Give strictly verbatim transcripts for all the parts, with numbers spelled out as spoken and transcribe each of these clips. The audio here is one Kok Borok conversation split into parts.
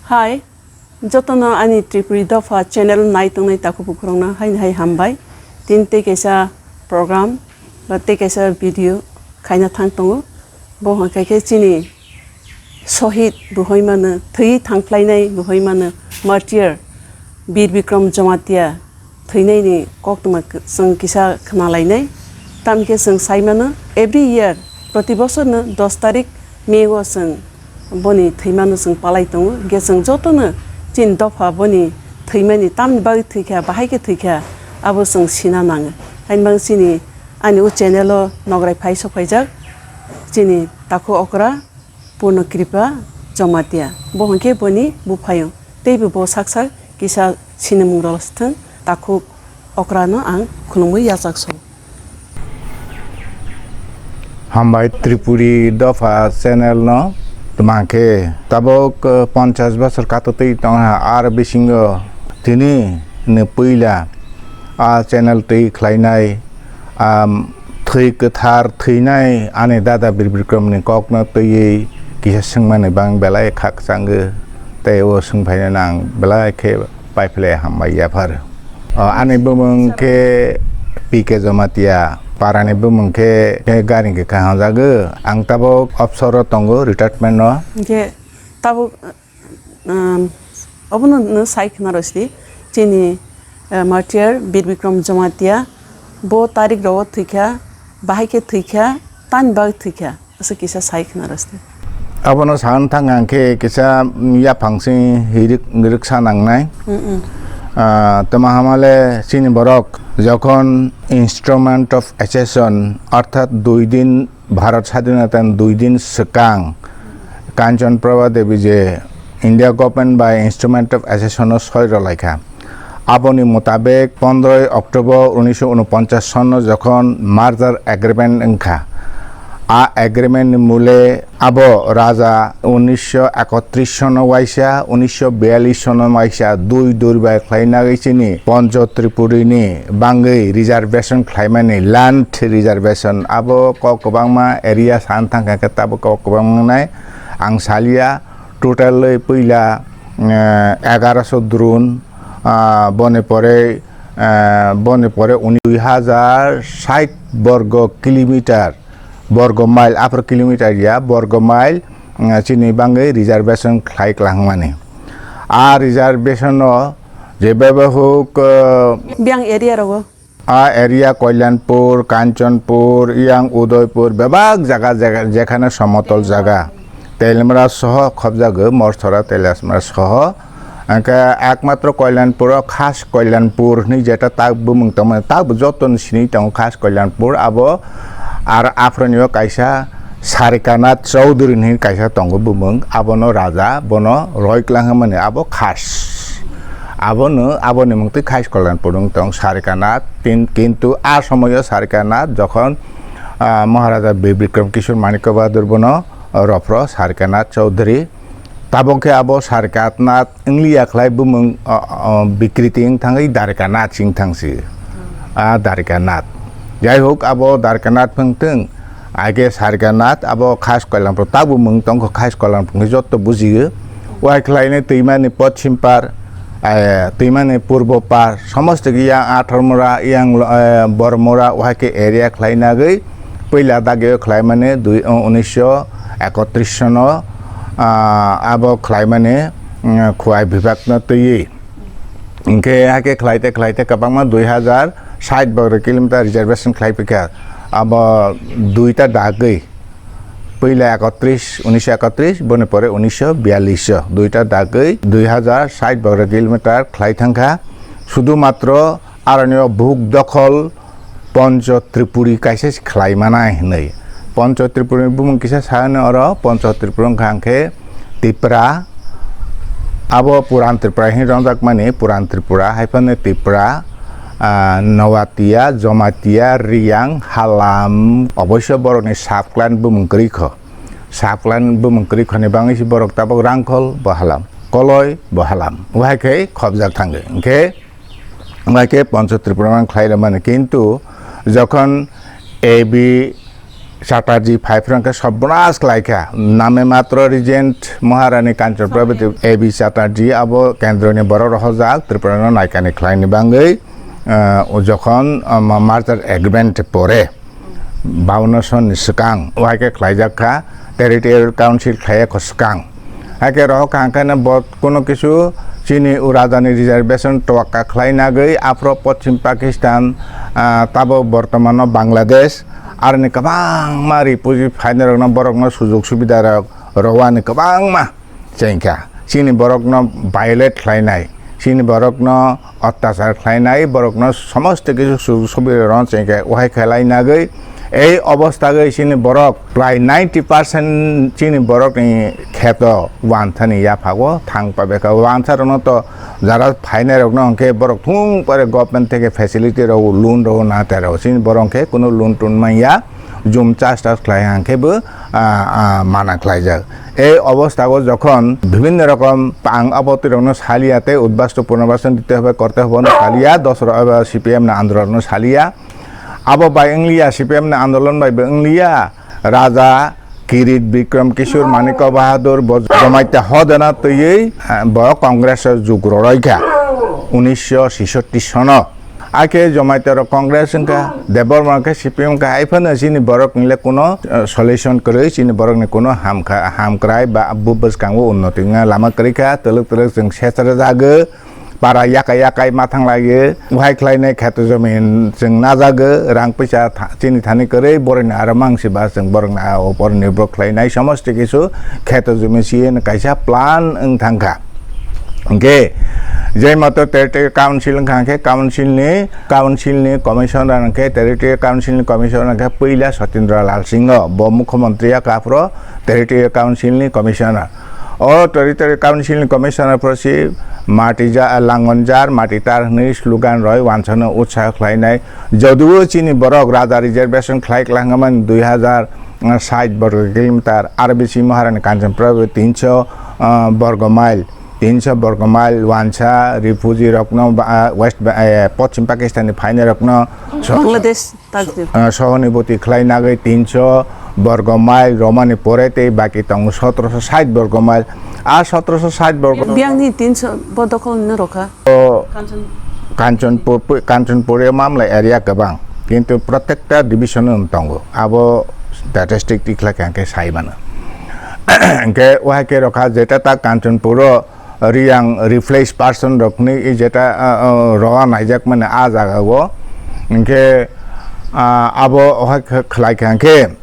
Hai, jotono ani Tripuri Dopha channel nai tongnai takhuk bukhurokno haini hai hambai. Tin tei kaisa program ba tei kaisa video khaina thang tongo. Bo hwnkha khe chini Sohid buhoi mano, thwi thangphlainai buhoi mano, martyr Bir Bikram Jamatia thwinaini koktwma k-, chwng kisa khnalainai. Tamkhe chwng sai mano, every year, proti bosorno dos tarik May o chwng boni thwimano chwng palai tongo. Hwnkhe chwng jotono chini dopha boni thwimani tamni bagwi thwikha, bahai khe thwikha, abo chwng sina nango. Haini bagwi chini ani o channel o nograi phai sokphaijak chini takhuk okra Purno Kripa Jamatia. Bo hwnkhe boni buphayung. Teibo bo sak sak kisa sinimung rwlasi thung, takhuk okrano ang khulumwi yachak song. Hambai Tripuri Dopha channel no twma khe tabuk, eh, ponchash bosor katotwi tongha, ar bisingo tini ni puila a channel twi khlainai, am, thwi kwthar thwinai ani dada Bir Bikramni kokno twiwi kisa swngmani bang belai khakchango, tei o swngphainani ang belai khe paiphle hambai yaphar. O, ani bumung khe P K Jamatia, parani bumung khe, khe gari khe kaham jago. Ang tabuk obsoro tongo, retirement no. Hwnkhe tabuk Um, obono no sai khna rwsdi, chini, eh, martyr Bir Bikram Jamatia, bo tarik rogo thwikha, bahai khe thwikha, tani bagwi thwikha, aswk kisa sai khna rwsdi. Abono san thang ang khe kisa, mm, yaphang sing hirik rwksa nangnai. Mm-mm. Ah, tama hamale chini borok jokhon instrument of accession, orthat dui din Bharat Sadhinata ni dui din swkang Kanchan Prabha Devi je India government bai Instrument of Accession no soi rwlaikha. Aboni mutabek pondroi October unisho unoponchas sonno jokhon merger agreement wngkha, a agreement ni mule abo raja unisho ekotris sono waisa, unisho biyallis sono waisa dui dui bai khlai nagwi chini Poncho Tripuri ni bangwi reservation khlaimani, land reservation, abo kok kwbangma area san thangkha khe tabuk kok kwbangma wngnai ang salia. Totally puila, eh, egaroso drone, ah, boni pore, eh, boni pore uni dui hajar sait borgo kilometer, borgo mile, aphuru kilometer ya, borgo mile, eh, chini bangwi reservation khlai klangmani. A reservation no je bebak huk, eh, Biyang area rogo. A area Kalyanpur, Kanchanpur, yang Udaipur, bebak jaga, jaga, jekhane somotol jaga, Teliamura soho khobjago, Morthora, Teliamura soho. Hwnkhe ekmatro Kalyanpuro khas Kalyanpur hinwi jeta tak bumung tongmani, takbo jotono sinwi tongo khas Kalyanpur, abo ar aphronio kaisa Sarikanath Chowdhury hinwi kaisa tongo bumung, abono raja, bono roi klang hwnmani, abo khas. Abono, aboni mung twi khas Kalyanpur wng tong Sarikanath, tin-, kintu a somoyo Sarikanath jokhon, ah, Maharaja Bir Bikram Kishore Manikya Bahadur bono rophro Sarikanath Chowdhury, tabok khe abo Sarikanath wngliya khlai bumung, o, o, bikriti wng thangwi Dwarikanath sing thangsi. A Dwarikanath. Jai hok, abo Dwarikanath phwng thwng, age Sarikanath, abo khas Kalyanpur, tabuk mung tongkho khas Kalyanpur hwnwi joto bujiyo. Wai khlaino twimani pochim par, eh, twimani purbo par, somosto khe yang Atharmura, yang, eh, Bormura, wahai khe area khlai nagwi, puila dagio khlaimani dui, o, unisho ekotris sono, ah, abo khlaimani, mm, Khowai bibhag no twiwi. Hwnkhe hakhe khlaite khlaite kwbangma dui hajar sait borok kilometer reservation khlai phikha. Abo duita dagwi, puila ekotris, unisho ekotris, boni pore unisho biyallis o, duita dagwi dui hajar sait borok kilometer khlai thangkha. Sudu matro aroni o buk dokhol Poncho Tripuri kaisa se khlai manai hinwi. Poncho Tripuri ni bumung kisa sa hwnwi oro, Poncho Tripuri wngkha hwnkhe Tipra, abo Puran Tripura hinwi ronjakmani, Puran Tripura hai phano Tipra, ah, Noatia, Jomatia, Riyang, Halam, oboisyo borokni sub-clan bumung kwrwi kho. Sub-clan bumung kwrwi khoni bangwi se borok tabuk Rangkhol bo Halam, Koloi bo Halam. Wahai khe khobjak thangwi. Hwnkhe Wngkha khe Poncho Tripura man khlai rwmani, kintu jokhon A B Chatterjee phai phwrwng khe sobnash khlai kha. Name matro Regent Maharani Kanchan Prabhuti A B Chatterjee abo kendroni borok rohorjak Tripura no naikani khlaini bangwi, ah, o jokhon, ah, ma-, merger agreement pore bawanno sonni swkang wahai khe khlaijak kha, Territorial Council khlaiya kho swkang. Haikhe rohor kaham khe no bo kuno kisu chini o rajani reservation towakka khlai nagwi aphro Poschim Pakistan, ah, tabo bortomano Bangladesh, aroni kwbangma refugee phainairokno borokno sujok subida rok rwani kwbangma chengkha. Chini borokno violate khlainai, chini borokno attachar khlainai, borokno somosto kisu sujok subida rwno chengkha. Wahai khlai nagwi ei obostha gwi chini borok prai ninety percent chini borokni kheto wanthani yaphago thang pabekha. Wansa rokno to jara phainai rokno hwnkhe borok thung pore government theke facility rok, loan rok na tei rok. Chini borok hwnkhe kuno loan tun manya, jum chas tas khlai hwnkhe bo, ah, ah, mana khlaijak. Ei obostha o jokhon bibhinno rokom pang aboti rokno salia tei udbastu punarbasan dite hobe korte hobe no salia, dosra C P M ni andolon no salia. Abo bai wngliya, C P M ni andolon bai bo wngliya, Raja Kirit Bikram Kishore Manikya Bahadur bo Jamatia hodana twiwi, ah, bo Congress o jug rwrwi kha unisho sishotti sono. Akhe Jamatia rok Congress wngkha, Debbarma khe C P M wngkha, hai phano chini borok ni le kuno, eh, solution kwrwi, chini borok ni kuno hamkha, hamkrai ba bu bwskango unnoti wngna lama kwrwi kha, twlwk twlwk chwng sesra jago. Para yakai yakai ma thang laio, wahai khlainai kheto jomin chwng najago, rang puisa tha-, chini thani kwrwi, borokni aro mangsi ba chwng borokni a o borokni borok khlainai somosti kisu kheto jomi siyeno kaisa plan wng thangkha. Hwnkhe jai mato Territorial Council wngkha hwnkhe council ni, council ni commissioner hwnkhe Territorial Council ni commissioner hwnkhe puila Satindra Lal Singh, bo mukhyamantri ya kaphro Territorial Council ni commissioner. O Territorial Council ni Commissioner phosi mati ja-, langon jar, mati tar hwnwi slogan roi wansano utsaho khlainai. Jodio chini borok raja reservation khlai klang hwnmani dui hazar sait borgo kilometer, R B C Maharani Kanchanpur tinso, ah, borgo mile, tinso borgo mile wansa refugee rokno ba, ah, West Ba-, eh, Poschim Pakistan ni phainai rokno so-, Bangladesh. Tajdi. Ah, sohoni boti khlai nagwi tinso borgo mile romani pore tei baki tongo sotroso sait borgo mile. A sotroso sait borgo Biyangni tinso bo dokhol no rokha. O Kanchan- Kanchanpur, Kanchanpur mamla area kwbang. Kintu protekta division no tongo. Abo statistic tikhlai khe hwnkhe sai mano. Hwnkhe wahai khe rokha jeta ta Kanchanpur o Riyang replace person rokni i jeta, ah, ah, roa naijak mani a jaga o. Hwnkhe, ah, abo ohai khe khlai kha hwnkhe,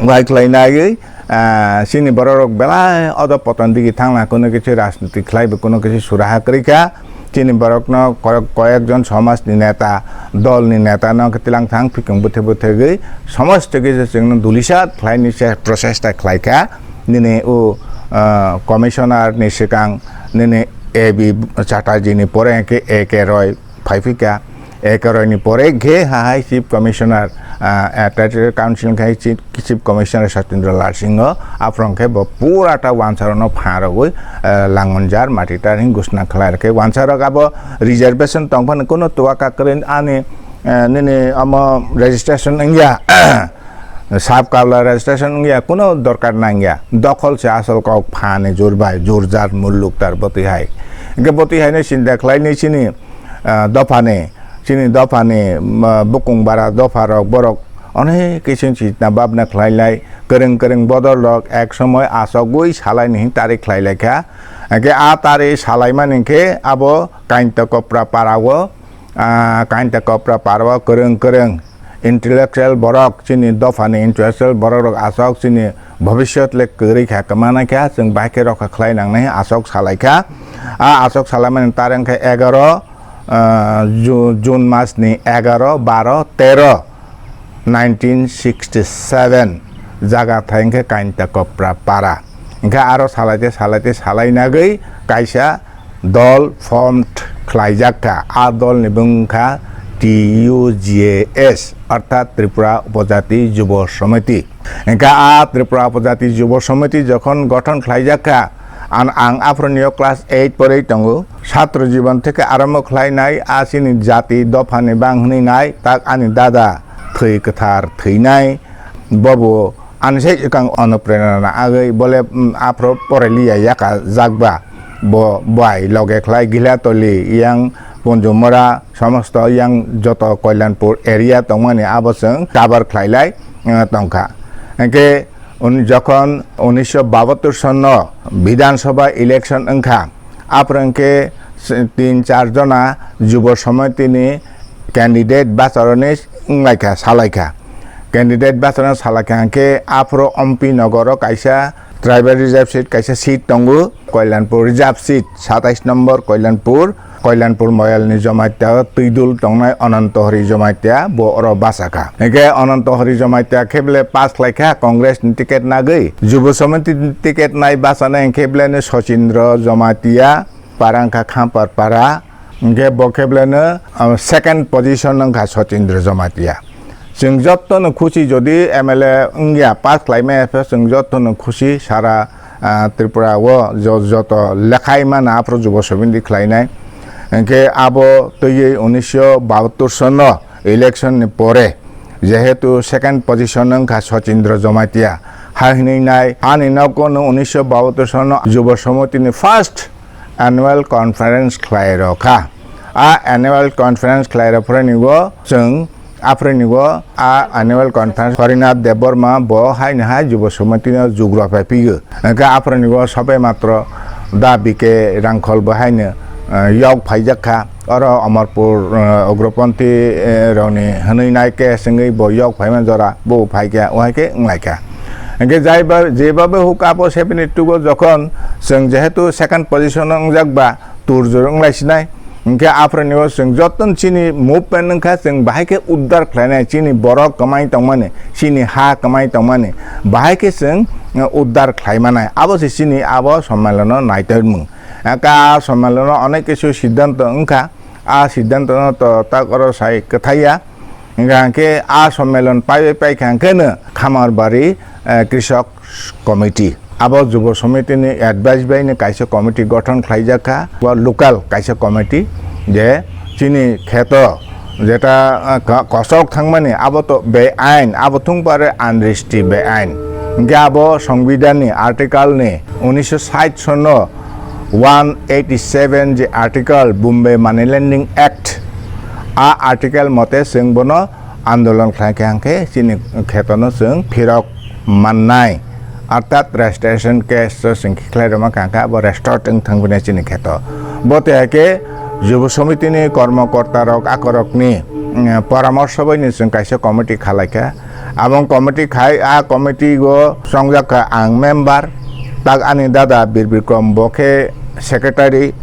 wai khlai naiwi, ah, chini borok rok belai odo poton digi thangna kuno kisi rajniti khlai bo kuno kisi suraha kwrwi kha. Chini borok no ko-, koyek jon somaj ni neta, dol ni neta no khe tilang thang phikung bwthe bwthe gwi somosto kisi chwngno dulisat khlai ni se prochesta khlai kha. Nini o, ah, commissioner ni swkang nini A B Chatterjee ni pore hwnkhe A K Roy phaiphika. A K Roy ni pore hwnkhe hahai chief commissioner, ah, ah, Territorial Council khai chief, chief commissioner Satindra Lal Singh o. Aphuru hwnkhe bo pura ta wansa rokno pha rogwi, ah, langon jar mati tar hwn gusna khlai rwkhe wansa rok abo reservation tongphano kuno tuaka kwrwi ani, ah, nini omo registration wngya. Sub kabla registration wngya, kuno dorkar nangya. Dokhol se asol kok phani jur bai, jur jar muluk tar botwi hai. Hwnkhe botwi haino sinda khlai ni chini, ah, dophani, chini dophani, ah, bukung bara dopha rok borok onek kisim chita babna khlai lai, kwrwng kwrwng bodol rok ek somoi asogwi salai ni hin tari khlai lai kha. Hwnkhe a tari salai mani khe abo Kainta Kopra para o, ah, Kainta Kopra para o kwrwng kwrwng intellectual borok, chini dophani intellectual borok rok asok chini bhobishyot le kwrwi kha, kwmana kha, chwng bahai khe rokha khlai nangnai asok salai kha. A asok salai mani tareng khe egaro, ah, Ju-, June mas ni egaro, baro, tero, nineteen sixty seven jaga thai khe Kainta Kopra para. Hwnkhe aro salaite salaite salai nagwi kaisa dol formed khlaijak kha. A dol ni bung kha T U J S, orthat Tripura Upojati Jubo Samiti. Hwnkhe a Tripura Upojati Jubo Samiti jokhon gothon khlaijak kha, an-, ang aphuru nio class eight porwi tongo. Chhatro jibon theke arombo khlainai, a chini jati dophani bang hwnwi nai, tak ani dada thwi kwthar thwinai, Bobo ani sai swkang onoprerona agwi bole, mm, aphro poreliya yaka jakba. Bo bai loge khlai Gilatoli, yang Ponjumora, somosto yang joto Koilanpur area tongmani abo chwng cover khlailai, eh, tongkha. Hwnkhe un-, jokhon unisho babattor sonno Bidhan Sabha election wngkha, aphro hwnkhe s-, tin char jona Jubo Somitini candidate bacharoni wnglaikha, salaikha. Candidate bacharno salaikha hwnkhe aphro Ompi Nogoro kaisa tribal reserve seat, kaisa seat tongo, Koilanpur reserve seat, satais nombor Koilanpur, Koilanpur Moyalni Jomatia twidul tongnai Ananto Hari Jomatia bo oro bachakha. Hwnkhe Ananto Hari Jomatia khe bele pass khlaikha Congress ni ticket nagwi, Jubo Somiti ni ticket nai bachanai hwnkhe bele ni Sochindro Jomatia, para wngkha Khampar para, hwnkhe bo khe beleno, ah, second position wngkha Sotindra Jamatia. Chwng jotono khusi, jodi M L A wngya, pass khlaimaya phe chwng jotono khusi, sara, ah, Tripura o jo-, joto lekhai mano aphuru Jubo Somiti khlainai. Hwnkhe abo twiwi unisho bahattor sono election ni pore, jehetu second position wngkha Sotindra Jamatia, hai hwnwi nai ani nogo no unisho bahattor sono Jubo Somiti ni first annual conference khlai rw kha. A annual conference khlai rw phraini o chwng aphraini o a annual conference Harinath Debbarma bo haino hai Jubo Somiti no jugra phai phio. Hwnkhe aphraini o sobe matro da B K Rangkhol bo haino, eh, yok phaijak kha. Oro Amarpur, eh, ugroponthi, eh, rokni hwnwi nai khe swngwi bo yok phaima jora bo phai kha, o hai khe wng lai kha. Hwnkhe jaiba-, jebabe huk abo seventy two o jokhon chwng jehetu second position o wngjak ba, tur jor wng lai sinai. Hwnkhe aphraini o chwng joto chini movement wngkha, chwng bahai khe uddar khlainai, chini borok kwmai tongmani, chini ha kwmai tongmani, bahai khe chwng, eh, uddar khlai manai. Abo se chini abo sommelon o naitokmung. Aka sommelon o onek kisu siddhanto wngkha, a siddhanto no to tak oro sai kwthaiya. Hwnkha hwnkhe a sommelon paibai paikha hwnkhe no Khamarbari, eh, Krishok Committee. Abo Jubo Somiti ni advice bai ni kaisa committee gothon khlaijak kha, bo local kaisa committee, je chini kheto jeta, ah, ka-, kosok thangmani abo to be-ain, abo thung pare unregistered be-ain. Hwnkhe abo Songbidan ni article ni unisho sait sono one eighty seven je article Bombay Money Lending Act, a article mote chwng bono andolon khlai kha hwnkhe chini khetono chwng phirok mannai, artat restoration case o chwng khe khlai rwma kha hwnkhe abo restored wng thang bini chini kheto. Bo tei hai khe Jubo Somiti ni kormo korta rok akorok ni, mm, poramorsho bai ni chwng kaisa committee khalai kha. Abong committee khai, a committee o chongjak kha ang member, tak ani dada Bir Bikrom bo khe secretary,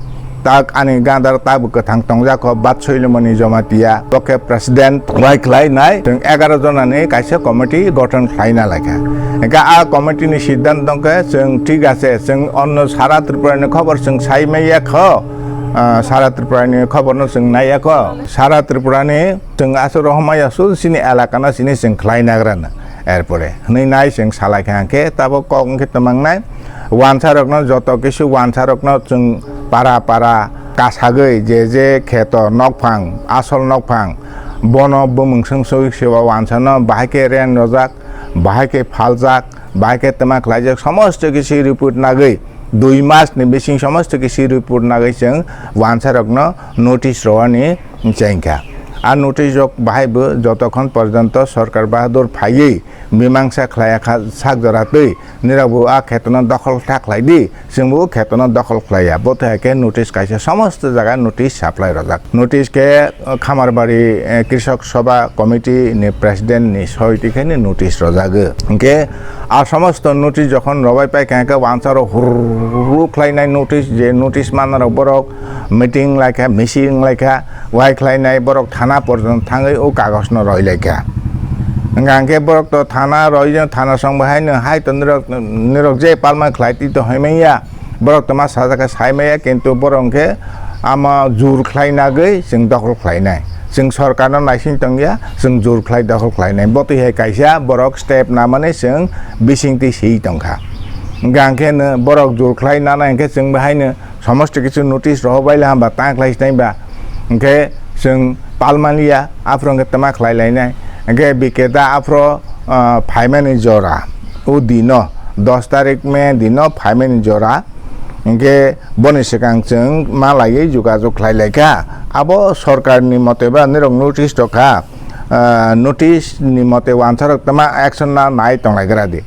tak ani gadar tabuk kwthang tongjak kho Batsoilimoni Jamatia, bo khe president wai khlai nai. Chwng egaroh jona ni kaisa committee gothon khlai na lai kha. Hwnkhe a committee ni siddhant tong khe chwng thik ache, chwng onno sara Tripura ni khobor chwng sai maya kho, ah, sara Tripura ni khobor no chwng nai ya kho, sara Tripura ni Chwng aswk rohormaya, sudhu chini elakano chini chwng khlai nagrana. Erpore hwnwi nai chwng salai kha hwnkhe tabuk kok wngkhe twmangnai. Wansarokno, joto kisu wansarokno chwng para para kasagwi je je kheto nokphang, asol nokphang, bono bumung swngsoi sewa wansano bahai khe ren rojak, bahai khe phaljak, bahai khe twma khlaijak, somosto kisu report nagwi, dui mas ni bising somosto kisu report nagwi chwng wansarokno notice rwani chengkha. A notice rok bahai bo jotokhon porjonto Sarkar Bahadur phaiwi mimangsa khlaiya kha sak jora twi, nirok bo a kheto no dokhol ta khlai di, chwng bo kheto no dokhol khlaiya. Bo tei hai khe notice kaisa somosto jaga notice supply rojak. Notice khe, eh, Khamarbari, eh, Krishok Sabha Committee ni President ni soi twi khe ni notice rojagwi. Hwnkhe a somosto notice jokhon robai pai kha, hwnkhe wansaro hurru khlainai notice, je notice manarok borok meeting lai kha, misil lai kha, wai khlainai borok thana porjonto thangwi o kagoj no roi lai kha. Hwnkha hwnkhe borok to thana roi, thana song bahai no hai to nirok, nirok je palma khlai twi to hoi manya. Borok twma sajak khe sai maya, kintu borok hwnkhe ama jur khlai nagwi chwng dokhol khlainai. Chwng sorkarno naising tongya, chwng jur khlai dokhol khlainai. Bo twi hai kaisa borok step namani chwng bisingtwi swi tongkha. Hwnkha hwnkhe no borok jur khlai nanai hwnkhe chwng bahaino somosto kisu notice rohor baila hwnba ta khlai sinai ba. Hwnkhe chwng palmaliya, aphuru hwnkhe twma khlai lainai. Hwnkhe B K da aphuru ah, phaimani jora, o dino, dos tarik May dino phaimani jora, hinkhe boni swkang chwng malaiwi jogajog khlai laikha. Abo sorkarni mote ba nirok notice rwkha, ah, notice ni mote wansarok tama action na nai tonglaigra di.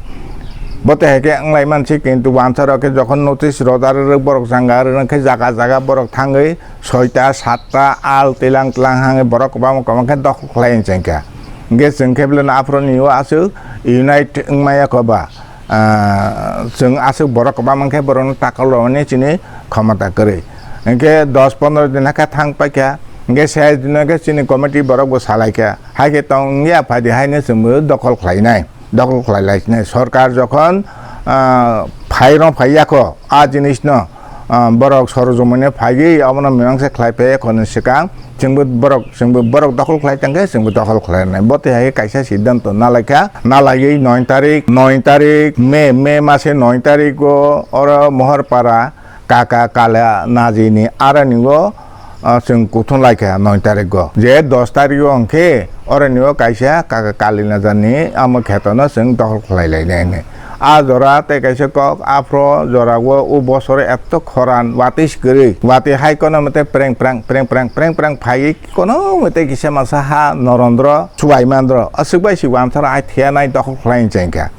Bo te hai khe wnglai mansi, kintu wansarok khe jokhon notice roda rwrwk borok janga rwrwk khe jaga jaga borok thangwi soita satta al tilang tlang hangwi borok kwbangma kwbang khe dokhol khlai chengkha. Hinkhe chwng khe beleno aphuruni o aswk unite wngmaya kho ba, ah, chwng aswk borok kwbangma khe borokno takhol rwmani chini khomota kwrwi. Hinkhe dos pondro din hakhe thang paikha, hinkhe siyas dino khe chini committee borok bo salaikha, hai khe tong ya phaidi haino chwngbo dokhol khlainai. Dokhol khlai lai sini. Sorkar jokhon, ah, phairok phai yakho, a jinisno, ah, borok sorojumino phaiwi abono mimangsa khlai phai yakhoni swkang, chwngbo borok, chwngbo borok dokhol khlai tangkhe, chwngbo dokhol khlai nai. Bo tei hai kaisa siddhanto nalaikha, nalaiwi noi tarik, noi tarik May, May mase noi tarik o oro Mohorpara, Kaka Kala Najini arani o, ah, chwng kuthum laikha noi tarik o. Je dos tarik o hwnkhe orani o kaisa Kaka Kali Najani amo kheto no chwng dokhol khlai lainai hwnwi. A jora tei kaisa kok aphro jora o, o bosor eto khoran watwi se kwrwi. Watwi hai kono mate preng prang, preng prang, preng prang phaiwi kono mate kisa masa ha norondro subai mandro. Aswk bai si wansara ai thia nai dokhol khlai chengkha.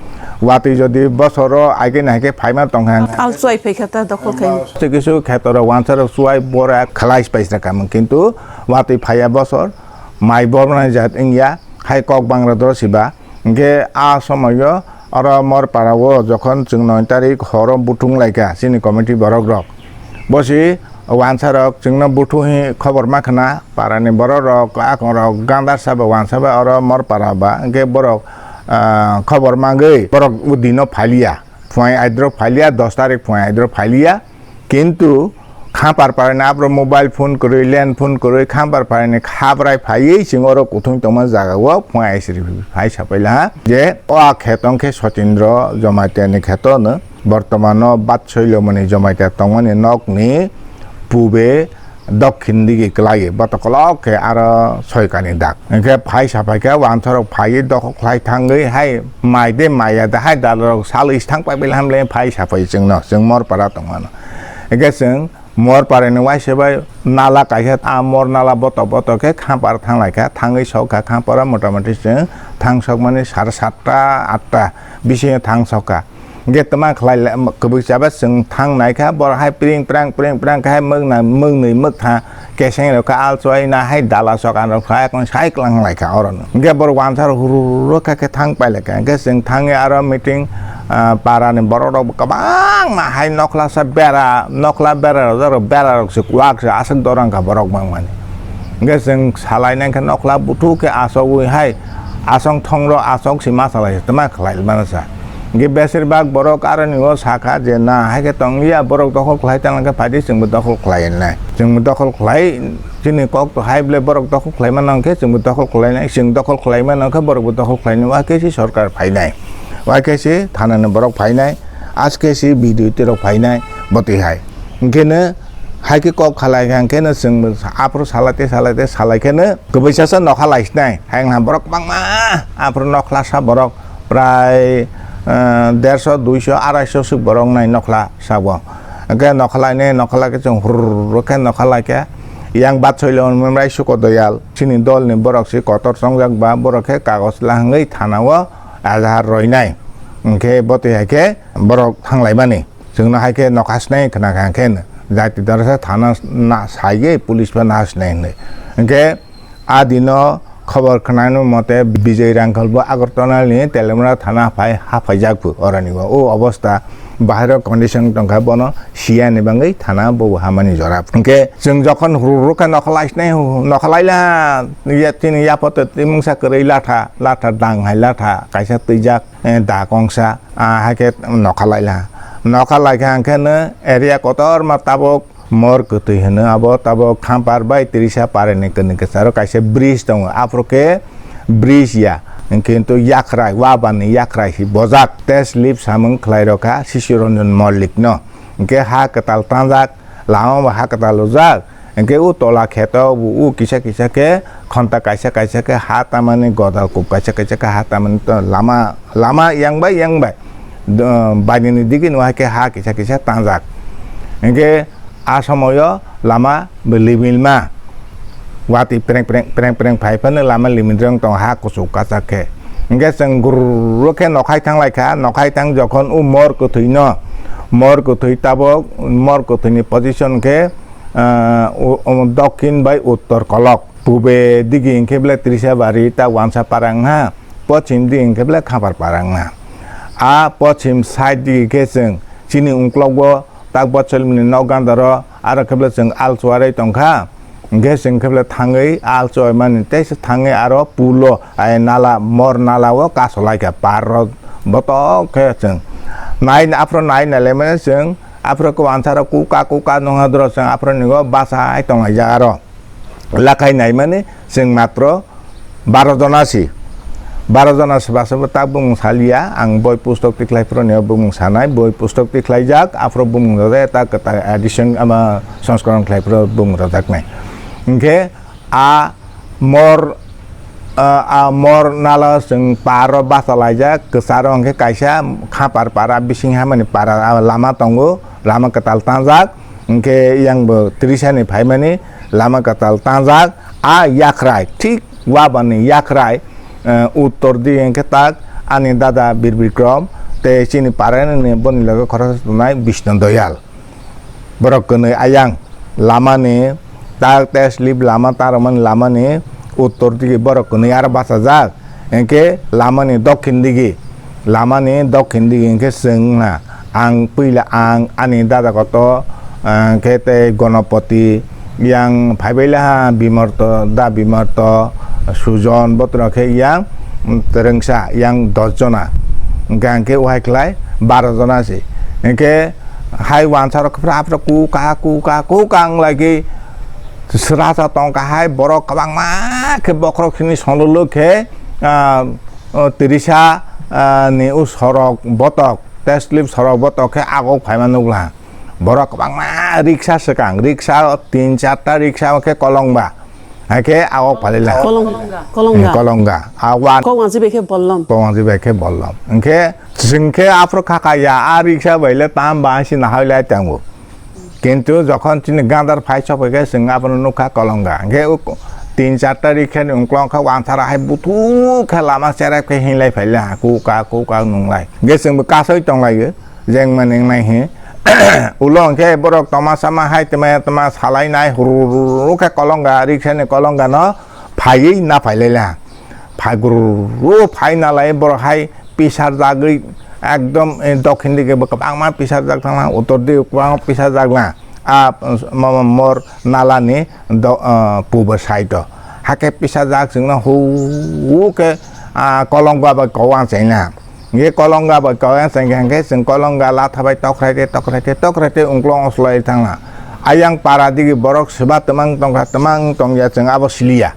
Watwi jodi bosoro aigwi naikhe phaima tongkha. Al chuai phaikha ta dokhol khai. Tei kisu khetorok wansarok chuai bora khlai spaisna kamung, kintu watwi phaiya bosor mai bormani jat wngya, hai kok bangra doro siba. Hinkhe a somoyo oro Morpara o jokhon chwng noi tarik horo buthung laikha chini committee borok rok. Bosi wansarok chwngno buthu hi khobor ma khna, parani borok rok, akongrok, gandar sabo wansa ba oro Morpara ba, hinkhe borok, ah, khobor mangwi borok o dino phaliya, phuai aidrok phaliya, dos tarik phuai aidrok phaliya, kintu Khampar parani abro mobile phone kwrwi, land phone kwrwi, Khampar parani khabrai phaiwi chwng oro kuthung tongma jaga o phuai aisiri phai sapaila ha je o a kheto wngkhe Sotindro Jamatia ni kheto no. Bortomano Batsoilomoni Jamatia tongmani nokni pube dokhin digi kwlaiwi botokolok khe aro soikani dak. Hinkhe phai sapai khe wansarok phaiwi dokhol khlai thangwi hai mai de maya de hai dalarok salwi thang pai bai hamle phai sapai chwngno, chwng Morpara tongmano. Hinkhe chwng Morparani waisa bai nala kaisa, a Mor nala boto boto khe Khampar thang lai kha, thangwi sok kha Khampara motamoti chwng thang sokmani sare satta atta bisingo thang sok kha. Hinkhe twma khlai le, kwbwi chaba chwng thang nai kha, borok hai pring prang, pring prang khe hai mwkna, mwknwi mwktha keseng rok kha, alchoi na hai dala sokan rok kha, ekon sai klang lai kha oro no. Hinkhe borok wansar huru huru kha khe thang pai lai kha. Hinkhe chwng thangwi aro meeting, ah, para ni borok rok kwbangma hai nokhla sa bera, nokhla bera rok, bera rok se kwak se aswk dorang kha borok bangmani. Hinkhe chwng salai nai khe nokhla buthu khe asogwi hai asong thongro asok se ma salai se twma khlai mano sa. Hinkhe besir bak borok aroni o sakha je na hai khe tong liya, borok dokhol khlai tang khe phaidi chwngbo dokhol khlai nai. Chwngbo dokhol khlai chini kok to hai ble borok dokhol khlai mano khe chwngbo dokhol khlai nai, chwng dokhol khlai mano khe borokbo dokhol khlai nai, wa khe se sorkar phai nai, wa khe se thana ni borok phai nai, aske se B D O T rok phai nai, botwi hai. Hinkhe no hai khe kok khalai kha, hinkhe no chwng aphuru salai te, salai te, salai khe no kwbui sasa nokha lai sinai. Hai wngkha borok bangma, aphuru nokhla sa borok prai, eh, derso, duiso, araisho swk borok nai nokhla sa bo. Hinkhe nokha lai ne, nokha lai khe chwng hurr khe nokha lai khe yang Batsoilomon Memrai Sukodoyal chini dol ni borok se kotor chongjak ba, borok khe kagoj lahangwi thana o azhar roi nai. Hinkhe botwi hai khe borok thang lai mani. Chwngno hai khe nokha sinai khna kha khe no jati dorasa thana na sai ge police pha na sinai hinwi. Hinkhe a dino khobor khwnani mote Bijay Rangkhal bo Agartala ni Telemura thana phai haphaijak phu oroni o. O obostha bahai rok condition tongkha bono siya ni bangwi thana bo hamani jora. Hinkhe chwng jokhon huru huru khe nokha lai sinai, nokha lai la ya chini yapot twi mungsa kwrwi latha, latha dang hai latha kaisa twijak. Eh, da kongsa, ah, hai khe nokha lai la. Nokha lai kha, hwnkhe no area kotorma tabok mor kwtwi hwno, abo tabok Khampar bai Trisa parani kwnwi kwcharo kaisa bridge tongo, aphuru khe bridge ya, kintu yakhrai, wabani yakhrai si bojak. Test lip samung khlai rokha Sisir Ranjan Mollik no. Hwnkhe ha kwtal tanjak, lama bo ha kwtal lujak, Hingke o tola kheto bo o kisa kisa khe khonta kaisa kaisa khe ha tamani godal kub kaisa kaisa khe ha tamani to lama, lama yang bai yang bai do-, bainini digi no hai khe ha kisa kisa tangjak. Hingke a somoyo lama bo limilma. Watwi preng preng, preng preng phai phano lama limit rwng tongo ha kuchuk kachak khe. Hingke chwng gurro khe nokhai thang lai kha, nokhai thang jokhon o mor kwthwino, mor kwthwi tabok, mor kwthwini position khe, ah, o, o, dokhin bai uttor kolok. Pube digi hingke bele Trisabari ta wansa parang ha, pochim digi hingke bele Khapar parang ha. A pochim side digi khe chwng chini ungklogo tak bocholmni nok gandaro aro khe bele chwng alchuarai tongkha. Hingke chwng khe bele thangwi alchoi mani tei se thangwi aro pulo ai nala mor nala o kasolai kha par rok botok khe chwng nai aphro nai nai lai mani chwng aphro khe wansaro kuka kuka nungha doro chwng aphro nigo bachai tonglaijak aro lakhai nai mani chwng matro baro jona si. Baro jona si basa bo tak bumung saliya, ang boi pustok tikhlai phuru ni bumung sanai, boi pustok tikhlaijak, aphuru bumung rwjak, ta kwtal edition ama sanskron khlai phuru bumung rwjaknai. Hingkhe a mor, a, a mor nala chwng paro bachalaijak, kwcharo hingkhe kaisa Khapar para bising hamani para lama tongo, lama kwtal tangjak, hingkhe yang bo Trisani phaimani lama kwtal tangjak, a yakhrai thik Wabani yakhrai, eh, uttor di hingkhe tak ani dada Bir Bikrom tei chini parani boni loge khoroksa tongnai Bishnu Doyal. Borok kwnwi ayang lamani tak tei slip lama ta rwmani lamani uttor digi borok kwnwi aro bachajak, hingkhe lamani dokhin digi. Lamani dokhin digi hingkhe chwng wngkha, ang puila ang ani dada koto, ah, khe tei Gonopoti, yang phaibai laha Bimorto, da Bimorto, Sujon, botrok khe yang, mm, twrwngsa, yang dos jona. Hingkhe ang khe uhai khlai baro jona se. Hingkhe hai wansarok phra phra kuka, kuka, kuka wng lai khe srasa tongkha hai borok kwbangma khe bokhorok sini sololo khe, ah, o Tirisa, ah, ni o sorok botok, tei slip sorok botok khe agok phaima nukla. Borok kwbangma riksa swkang, riksa tin charta riksa khe kolongba. Hai khe agok phalila. Kolong-, kolongga. Kolongga. A wan. Kok wansi bai khe bollom. Kok wansi bai khe bollom. Hingkhe chwng khe aphuru khaka ya, a riksa bai le tam ba si nahai lai tango. Kintu jokhon chini gandar phai sokphaikhe chwng abono nukha kolongga. Hingkhe o tin charta rikhani ungkulung khe wansara hai buthuk khe lama cherep khe hinlai phailai ha, kuka kuka nunglai. Hingkhe chwngbo kasoi tonglaio, jengmani wngnai hi. Ulo hingkhe borok toma sama hai tma tma salainai hururu khe kolongga, riksani kolongga no phaiwi naphailai ha. Phai gururu phai nalai borok hai pisar jagwi ekdom, eh, dokhin digi bo kwbangma pisar jak thangna, uttor digi kwbangma pisar jak na. A, mo-, mo-, mor nalani do-, ah, pubo side o. Hakhe pisar jak chwngno hu, hu khe, ah, kolongga bai kok ang chaina. Ye kolongga bai kok ang chaikha hwnkhe chwng kolongga latha bai tokrai tei, tokrai tei, tokrai tei ungkulung oslai thangna. Ayang para digi borok swba twmang tongkha, twmang tongya chwng abo siliya.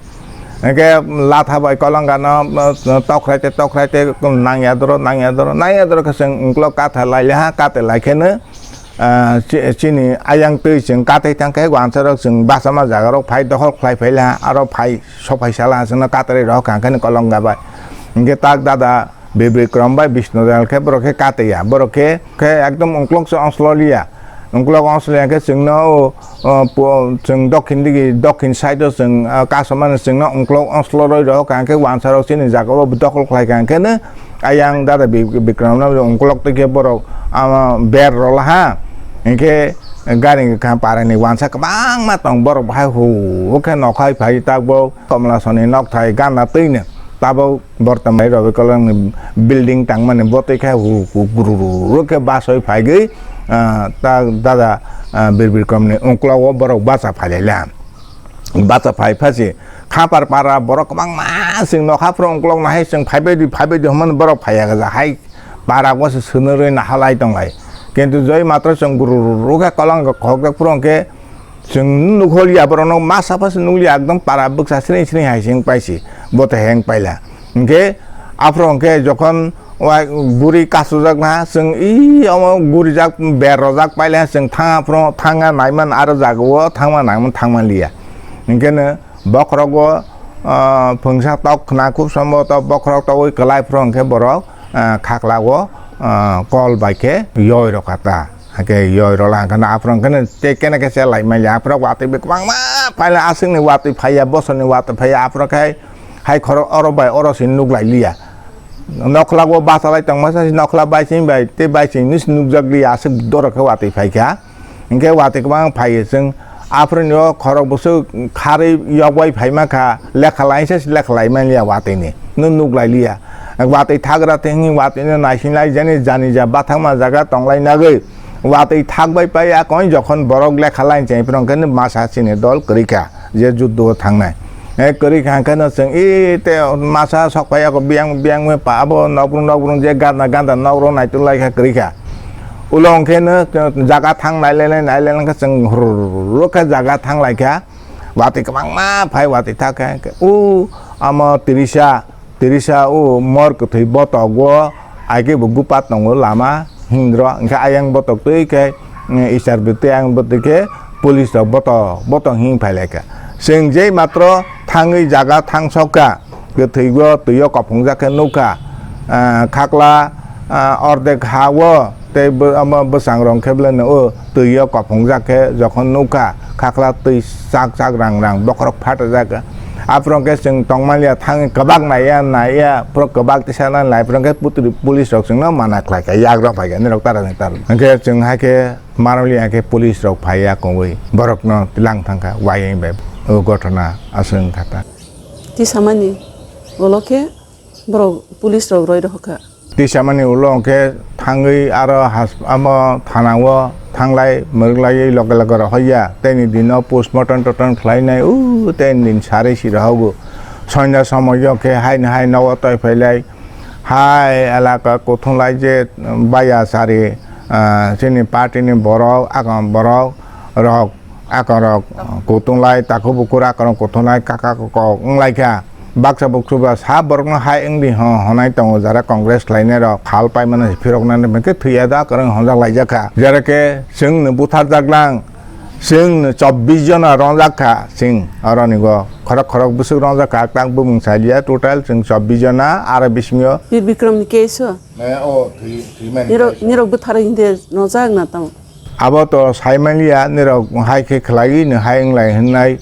Hingke latha bai kolongga no, uh, tokrai te, tokrai te, nangya doro, nangya doro, nangya doro khe chwng ukulok katha lai le ha, kate lai khe no, uh, chi-, chini ayang twi chwng katwi thang khe, wansarok chwng bachama jaga rok phai dokhol khlai phai le ha, aro phai sophai sala ha, chwngno katarwi rohor kha hingke no kolongga bai. Hingke tak dada, Bir Bikrom bai Bishnu Dayal khe borok khe katwi ya, borok khe, khe ekdom ungkulok se ongsloliya. Ungkulok ongsloliya khe chwngno o, o, po-, chwng dokhin digi, dokhin side o chwng, ah, kasomani chwngno ungkulok ongsloroi rok, hwnkhe wansarok chini jaga o dokhol khlai kha, hwnkhe no ayang dada Bi-, Bikrom no ungkulok twi khe borok, ah, ber rwla ha. Hwnkhe gari wngkha parani wansa kwbangma tong borok bahai hu, hwnkhe nokhai phai takbo Komlasoni nokthai gana twi no tabok. Bortomani Ravi Kolongni building tangmani botwi khe hu, hu, guru, guru, guru khe basoi phaigwi, ah, ta dada, ah, Bir Bikrom ni ungkulok o borok bacha phailaila. Bacha phai phasi Khapar para borok kwbangma chwng nokha phuru ungkulok nahai chwng phaibaidi, phaibaidi hwnmani borok phaiya gajak hai para o se swnwi rwi nahalai tonglai. Kintu joi matro chwng guru, guru, guru khe kolong khokjak phuru hwnkhe Chwng nukholiya borokno masa phasa nukliya, ekdom para bwksa sring sring hai se wng paisi, bo to heng paila. Hwnkhe aphuru hwnkhe jokhon Wai guri kasujak na, chwng i omo gurijak ber rojak paile chwng thanga phro, thanga naiman aro jagao thangma naiman thangma liya. Hinkhe no bokhorogo, ah, phwngsa tok khna khub somboto bokhorok togwi kwlai phro hinkhe borok, ah, khaklao, ah, kol bai khe yoi rokha ta. Hakhe yoi rola hinkhe no aphro hinkhe no tei kene khe se lai manya. Aphro watwi bwkbangma paile aswkni watwi phaiya, bosorni watwi phaiya, aphro khai hai khoro oro bai oro se nuk lai liya. Nokhla o bachalai tongma sa nokhla baising bai tei baising nus nukjak liya aswk doro khe watwi phaikha. Hinkhe watwi kwbang phaiyo chwng aphro ni o khorok bwswk kharwi yok bai phaima kha lekha laisa se lekha lai manya watwi ni nuk lai liya. Watwi thagra tei hwnwi watwi no naising lai jani jani ja bathakma jaga tong lai nagwi. Watwi thak bai pai ya koi jokhon borok lekha lain chai phano khe masa chini dol kwrwi kha je juddo o thangnai. E kwrwi kha khe no chwng e te masa sok pai ya ko biyang biyang bai pa abo nokbrung nokbrung je ganda ganda nok rok naituk lai kha kwrwi kha. Ulo hwnkhe no jaga thang nai lai lai nai lai khe chwng hur khe jaga thang lai kha. Watwi kwbangma phai watwi thak khe u amo Tirisa Tirisa o mor kwthwi botok o, ai khe bo gupat tongo lama hindro, hinkhe ayang botok twi khe, mm, isar bwtwi ayang bwtwi khe police rok botok botok hing phai lai kha. Chwng je matro thangwi jaga thang sok kha, kwthwi o twi o kophongjak khe nuk kha, ah, khakla, ah, ordek ha o, tei bo-, omo bwsang rok khe belai no o twi o kophongjak khe jokhon nukha, khakla twi chak chak rang rang bokhorok phatajak. Aphuru khe chwng tongmani ya thangwi kwbak naiya naiya, phuru kwbak tisa nang lai, phuru khe putri police rok chwngno mana khlai kha, yagrok phai kha, nirok tara ni tara. Hwnkhe chwng hai khe maroli ya khe police rok phai ya kongwi borokno tilang thang kha, wayeng bai o ghotona aswk wng kha ta. Tisamani ulo khe borok police rok roi rw kha. Tisamani ulo hwnkhe thangwi aro has-, amo thana o thanglai mwrwklaiwi loge loge rohorya. Teini dino postmortem totem khlainai, u teini din sarwi si rohogo. Sonja somoio khe haino hai nogo toi phailai. Hai elaka kuthunglai je baya sari, ah, chini party ni borok, akon borok rok. Akorok kutung lai, takhuk bukur akorok kutung lai, kaka kok wng lai kha. Baksa buksu ba sa borok no hai wng di ho, honai tongo jara Congress khlai nai rok, phal pai mano phirok nani hwnkhe thwi ya da kwrwng honjak lai jak kha. Jara khe chwng no buthar jak lang, chwng no chobbish jona rong jak kha, chwng aro ni go khorok khorok bwswk rong jak kha, tak bumung sai liya, total chwng chobbish jona, aro bisingo. Bir Bikram ni case o? Eh, o, thwi, thwi mani nirok, case o. Nirok buthar hindi rong jak na tamo? Abo to sai manya, nirok hai khe khlaiwi no hai wng lai hwnwi.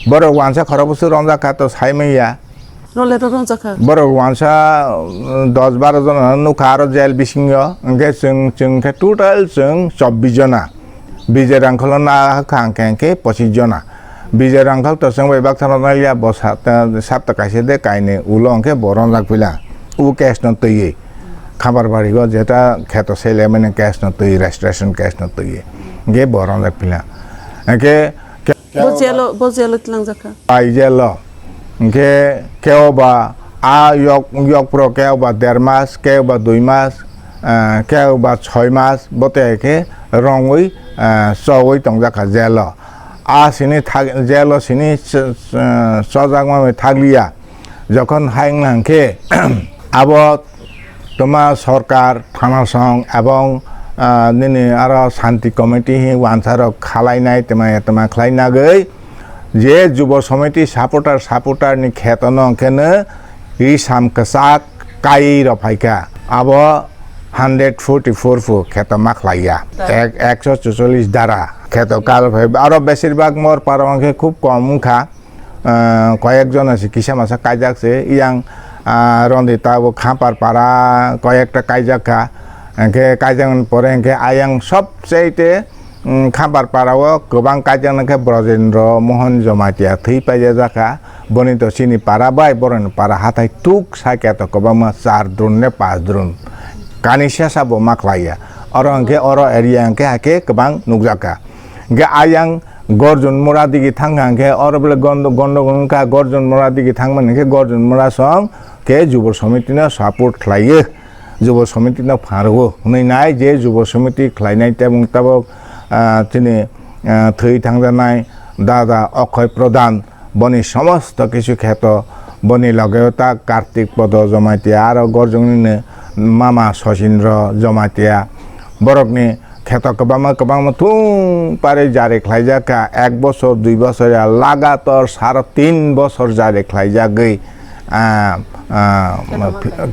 Borok wansa khorok bwswk rong jak kha to sai manya. Role rok rong jak kha. Borok wansa, um, dos baro jona no nukha aro jail bisingo. Hwnkhe chwng, chwng khe total chwng chobbish jona. Bijay Rangkhalo na kha hwnkhe, hwnkhe pochis jona. Bijay Rangkhal to chwng bai baksa rok nai liya, bo sapta, sapta kaisa de kainwi ulo hwnkhe bo rong jak pila. O case no twiwi. Khamar bari go jeta kheto sele mane case no twi, registration case no twi. Hwnkhe bo rong jak pila. Hwnkhe ke-, bo jail o, bo jail o tlang jak kha. Pai jail o. Hwnkhe kebo ba a yok, yok pro kebo ba der mas, kebo ba dui mas, ah, kebo ba choi mas, bo te khe rongwi, ah, chogwi tong jak kha jail o. A sini thak-, jail o sini ch-, ch-, chojak ma bai thak liya. Jokhon hai wng khe abo toma sorkar, thana song ebong, ah, nini aro shanti committee hi wansa rok khalai nai toma toma khlai nagwi je Jubo Samiti supporter, supporter ni kheto no hwnkhe no ri sam kwchak kai rok phai kha. Abo hundred forty four phu kheto ma khlai ya. Ek-, ekso chuchollis dara kheto kal phai. Aro besir bak mor paro hwnkhe khub kom wng kha. Ah, koyek jona se kisa masa kaijak se, yang, ah, Rondita bo Khampar para koyekta kaijak kha, hwnkhe kaijak ni pore hwnkhe ayang sob chaite, mm, Khampar para o kwbang kaijak nang khe Brojendro Mohon Jamatia thwi paijak kha, boni to chini para bai boroni para hathai tuk sakya to kwbangma char drone ne pas drone kani sesa bo ma khlai ya, oro hwnkhe oro area hwnkhe hakhe kwbang nukjak kha. Hwnkhe ayang Gorjon Mura digi thang kha, hwnkhe oro bole gondo-, gondogol wngkha, Gorjon Mura digi thangmani hwnkhe Gorjon Mura song khe Jubo Samiti no support khlaiyo, Jubo Samiti no pharwo hwnwi nai je Jubo Samiti khlainai tabuk tabuk, ah, chini, ah, thwi thangjanai dada Okhoy Pradhan, boni somosto kisu kheto, boni logeo ta Kartik Podo Jamatia aro Gorjon ni Mama Sosindro Jomatia, borokni kheto kwbangma kwbangma thung pare jari khlaijak kha, ek bosor, dui bosor ya lagator saro tin bosor jari khlaijagwi, ah, ah,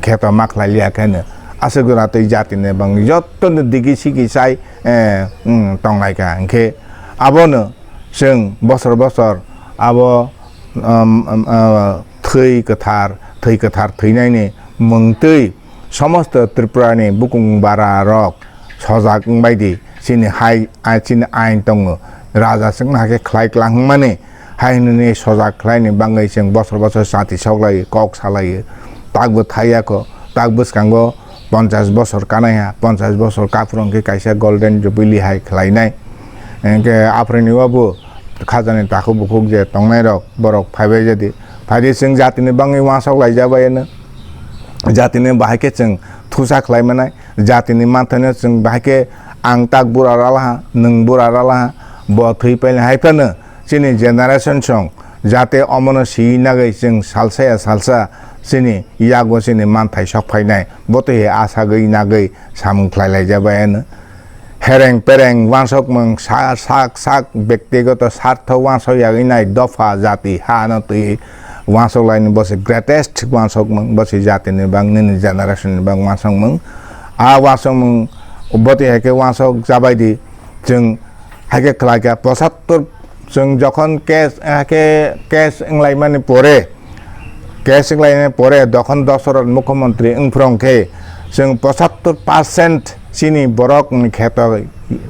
kheto ma khlai liya khe no. Aswk jora twi jatini bangwi jottoni digi sigi sai, eh, mm, tonglai kha. Hinkhe abono chwng bosor bosor abo, um, um, uh, thwi kwthar, thwi kwthar thwinaini mungtwi somosto Tripurani bukung bara rok sojak wngbai di, chini hai, a, chini ain tongo, raja chwngno hakhe khlai klang wngmani, hai hwnwi sojak khlaini bangwi chwng bosor bosor chati soklai kok salai, takbo thaiya kho, tak bwskango ponchash bosor kanaiha, ponchash bosor kaphuru hwnkhe kaisa golden jubilee hai khlainai. Hwnkhe aphuruni o bo khajani takhuk bukhuk je tongnai rok, borok phaibai jadi, phaidi chwng jatini bangwi uansok laijak bai eno, jatini bahai khe chwng thusa khlai manai, jatini manthaino chwng bahai khe ang tak bura ralaha, nwng bura ralaha, bo thwi paila hai phano chini generation song jate omono swi nagwi chwng salsa ya salsa chini yago chini manthai sok phainai, bo twi asagwi nagwi samung khlai laijak bai eno. Hereng pereng uansokmung sa-, sak sak bektigoto sartho uansok yagwi nai dopha jati hano twi uansok laini bo se greatest uansokmung, bo se jatini bang nini generation ni bang uansokmung. A uansokmung bo twi hai khe uansok jabai di chwng hai khe khlai kha pochattor. Chwng jokhon case, ah, khe case wnglaimani pore, case wnglaimani pore dokhon Dosorat mukhyamantri wngphrwng khe chwng pochattor percent chini borokni kheto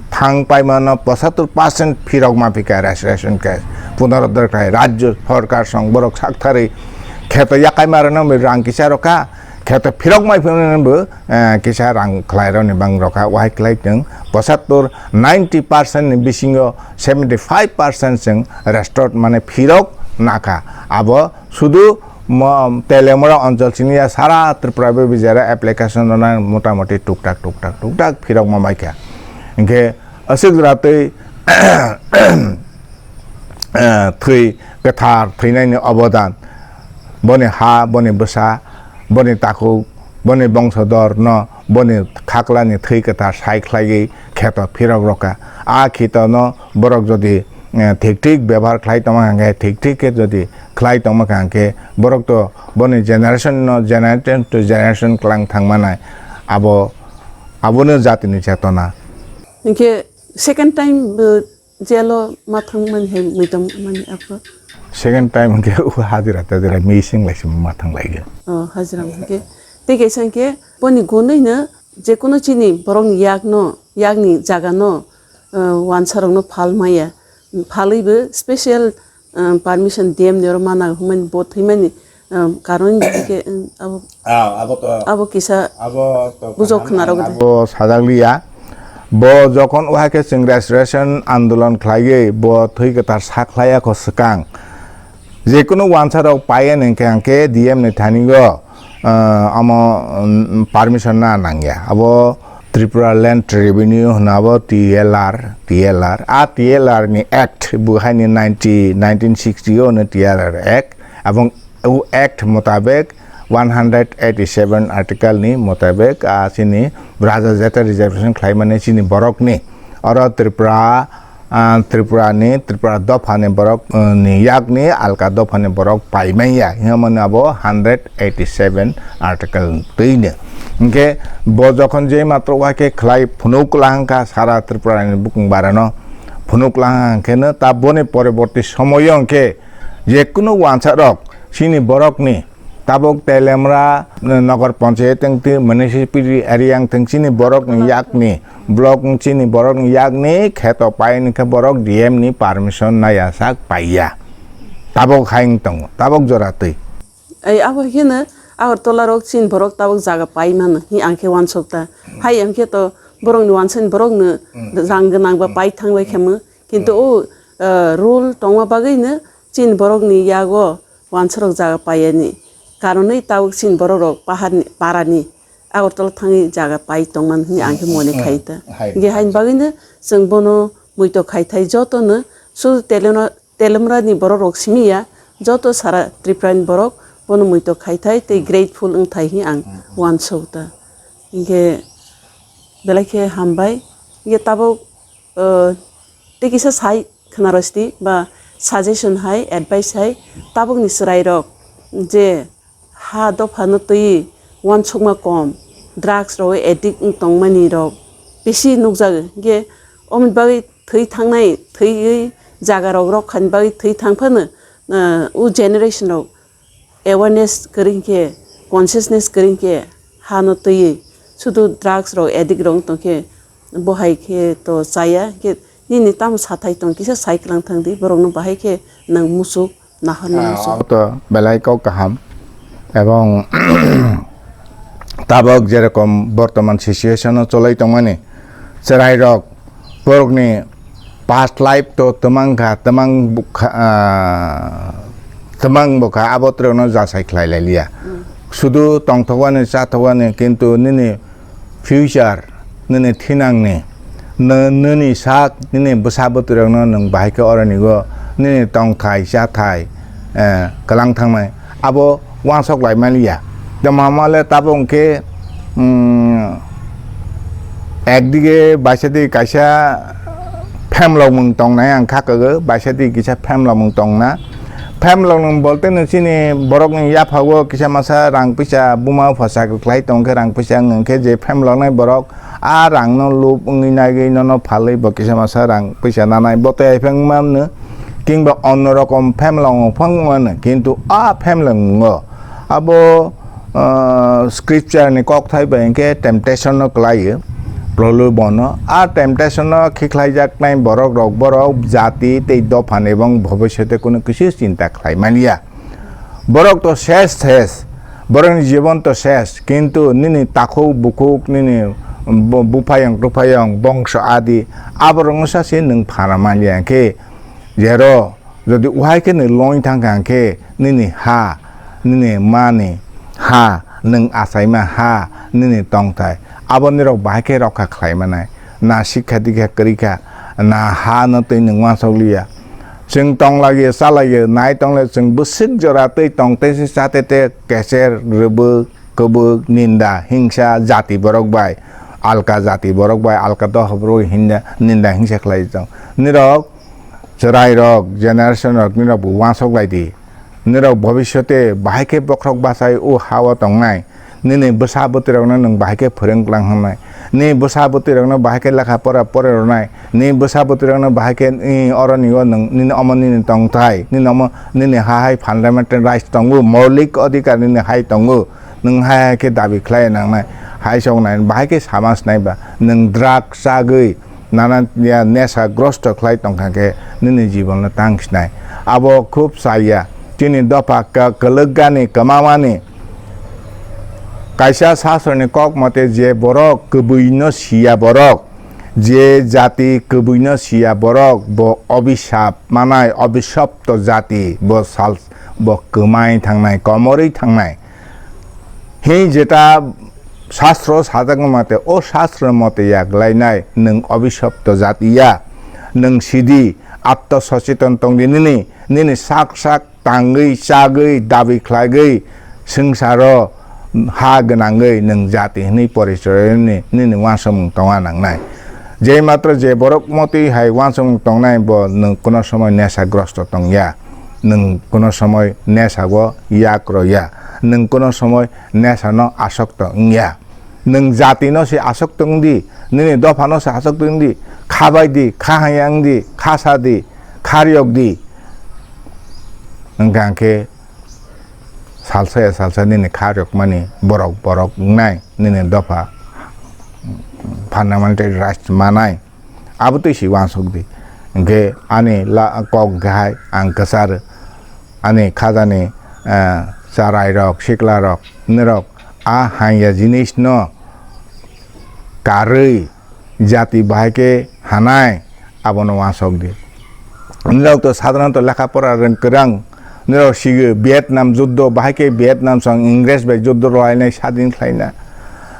thang paimano pochattor percent phirok ma phika registration case. Punoruddhar khlai rajyo sorkar song borok saktharwi kheto yakaima rwna rang kisa rokha. Kheto phirok mai phirok bo, eh, kisa rang khlai rokni bang rokha, wahai khlai tong pochattor, ninety percent ni bisingo seventy five percent chwng restored mane phirok nakha. Abo sudu mo-, Telemura onchol siniya sara Tripura be bijara application rwna motamoti tuktak, tuktak, tuktak phirok ma maikha. Hinkhe aswk jora twi eh, thwi kwthar thwinaini obodan, boni ha, boni bwsa, boni takhuk, boni bongsodor no boni khaklani thwi kwthar sai khlaiwi kheto phirok rokha. A khito no borok jodi, eh, thik thik bebohar khlai tongma hwnkhe, thik thik khe jodi khlai tongma hwnkhe, borok to boni generation no generation to generation klang thangmanai. Abo, abono jatini chetona. Hinkhe second time bo jail o ma thangmani hai muitom mani abo. Second time hwnkhe o hajira tajira missing laisima ma thang laigwi. O hajira hwnkhe tei kaisa hwnkhe boni gunui no jekono chini borokni yakno, yakni jagano, o, wansarokno phal maya. Phalwi bo special, o, permission D M ni oro mana hwnmani bo thwimani, o, karon hwnkhe, o, abo, ah, abo to, abo kisa abo to bujok kaham khna rok ang de. Abo sajak liya. Bo jokhon wahai khe chwng registration andolon khlaiwi bo thwi kwthar sa khlaiya kho swkang. Jekunu wansa rok pai ani hwnkhe hwnkhe D M ni thani o, ah, omo, um, permission na nangya. Abo Tripura Land Revenue hwna abo T L R, T L R. A T L R ni Act bo haini ninety, nineteen sixty o no T L R Act. Abong o Act motabek one hundred eighty seven article ni motabek, ah, chini raja jeta reservation khlaimani chini borokni oro Tripura, ah, Tripura ni, Tripura dopha ni borok, ah, ni yak ni alka dopha ni borok paimanya hinmani abo hundred eighty seven article twi ni. Hinkhe bo jokhon je matro wahai khe khlai phunuk lahang kha sara Tripura ni bukung bara no phunuk lahang khe no ta boni poroborti somoyo hinkhe jekunu wansa rok chini borok ni tabuk Telemra, eh, Nagar Panchayat wngtwi, municipality area wngtwi, chini borokni yakni, block ni chini borokni yakni kheto paini khe borok D M ni permission naiya sak paiya. Tabuk hai wng tongo, tabuk jora twi. Ai, abo haikhe no Agartala rok chini borok tabuk jaga pai mano, hi ang khe wansok ta. Hai ang khe to borokni wansani borokno rang gwnang ba pai thang bai khe mo. Kintu o, eh, rule tongma bagwi no chini borokni yago wansarok jaga paiyani karonwi tabuk chini borok rok paharni, parani Agartala thangwi jaga pai tongmani hwnwi ang khe mone khai ta. Hai. Hinkhe haini bagwino chwng bono muito khai thai jotono sudu Telemra-, Telemrani borok rok simi ya, joto sara Tripurani borok bono muito khai thai tei grateful wng thai hwnwi ang wansok ta. Hinkhe belai khe hambai. Hinkhe tabuk, uh, tei kisa sai khwnarosti ba suggestion hai, advice hai, tabukni chwrairok je ha dophano twi uansukma kom, drugs rok addict wng tongmani rok bisi nukjago. Hinkhe omoni bagwi thwi thangnai, thwiwi jaga rok rok khaini bagwi thwi thang phano, uh, o generation rok awareness kwrwi khe, consciousness kwrwi khe hano twiwi sudu drugs rok addict rok wng tong khe bo hai khe to chaya khe nini tamo sathai tong kisa sai kwlang thang di borok no bahai khe nang musuk nahar no Ah, musuk. Abo to belai kok kaham ebong tabok jerokom bortoman situation o cholai tongmani chwrai rok borokni past life to twmang kha, twmang bukha, ah, twmang bukha, abo twrwngno jasai khlai lai liya. Mm. Sudu tongthokani, chathokani, kintu nini future, nini thinangni, nw-, nini sak, nini bwsa bwtwirokno nwng bahai khe oronigo nini tongthai, chathai, eh, kwlang thangnai. Abo uansok lai man liya. Tamo hamale tabuk hwnkhe, mm, ekdige baisa di kaisa phemlokmung tongnai ang kha kwgo, baisa di kisa phemlokmung tongna. Phemlokmung bolte no chini borokni yaphago kisa masa rang puisa buma phosa kwkhlai tongkhe rang puisa wngkhe je phemloknai borok a rangno lup wngwi naiwi nono phalwi bo kisa masa rang puisa nanai bo tei phang mamno kingba onno rokom phemlok phang mano kintu a phemlokmungo abo, ah, scripture ni kokthai bai hwnkhe temptation no kwlaio, prolobono. A temptation no khiklaijaknai borok rok, borok jati tei dophan ebong bhobisyote kunu kisu chinta khlai manya. Borok to ses, ses, borokni jibon to ses, kintu nini takhuk bukhuk, nini bu-, buphayong tuphayong, bongso adi, aborokno sa se nwng phana manya khe, jero Jodi uhai khe nwi longwi thang kha hwnkhe nini ha, nini mani ha, nwng achaima ha, nini tongthai, abo nirok bahai khe rokha khlai manai. Na sikha dikha kwrwi kha, na ha no twi nwng uansuk liya. Chwng tong lagi, cha lagi, nai tong lai chwng bwswk jora twi tong tei se cha tei tei kecher, rwbwk, kwbwk, ninda, hingsa, jati borok bai, alka jati borok bai, alka doha borok hinda, ninda, hingsa khlai tong. Nirok Chwrai rok, generation rok, nini rok bo uansuk lai di. Nini rok bhobisyote bahai khe bokhorok bachai o ha o tongnai. Nini bwsa bwtwi rokno nwng bahai khe phwrwng klang hwngnai. Nini bwsa bwtwi rokno bahai khe lekha pora pori rwnai. Nini bwsa bwtwi rokno bahai khe, i, oroni o nwng, nini omo nini tongthai. Nini omo nini ha hai fundamental rights tongo, moulik odhikar nini hai tongo. Nwng hai hai khe dabi khlai nangnai. Hai sok nai, bahai khe sama snai ba. Nwng drug chagwi, nana ya nesa grosto khlai tongkha khe nini jibonno tang sinai. Abo khub chaya. Chini dopha ka-, kwlwkgani, kwmamani. Kaisa sastroni kok mote je borok kwbwino siya borok, je jati kwbwino siya borok, bo obisap manai, obisopto jati, bo sal, bo kwmai thangnai, komorwi thangnai. Hei jeta sastro sajak mate, o sastro mote yaklainai nwng obisopto jat ya. Nwng sidi atto socheton tongdi nini, nini sak sak tangwi, chagwi, dabi khlaiwi swngsaro ha gwnangwi nwng jati hwnwi porichoyni nini uansukmung tongna nangnai. Je matro je borok motwi hai uansukmung tongnai bo nwng kuno somoi nesa grosto tongya. Nwng kuno somoi nesa o yak rwya. Nwng kuno somoi nesa no asokto wngya. Nwng jati no se asokto wngdi, nini dopha no se asokto wngdi, khabai di, kha hamya wngdi, kha sa di, kha riyok di. Wngkha hwnkhe salsa ya salsa nini kha riyokmani borok borok wngnai, nini dopha fundamental rights manai. Abo twi si uansuk di. Hwnkhe ani la-, kok hwnkhe hai ang kwchar, ani khajani, eh, charai rok, sikla rok, nirok a hanya jinis no karwi jati bahai khe hanai, abono uansuk di. Nirok to sadharanto lekha pora rwng kwrwng, nirok sigo Vietnam juddo, bahai khe Vietnam song Ingres bai juddo rwlainai sadin khlaina.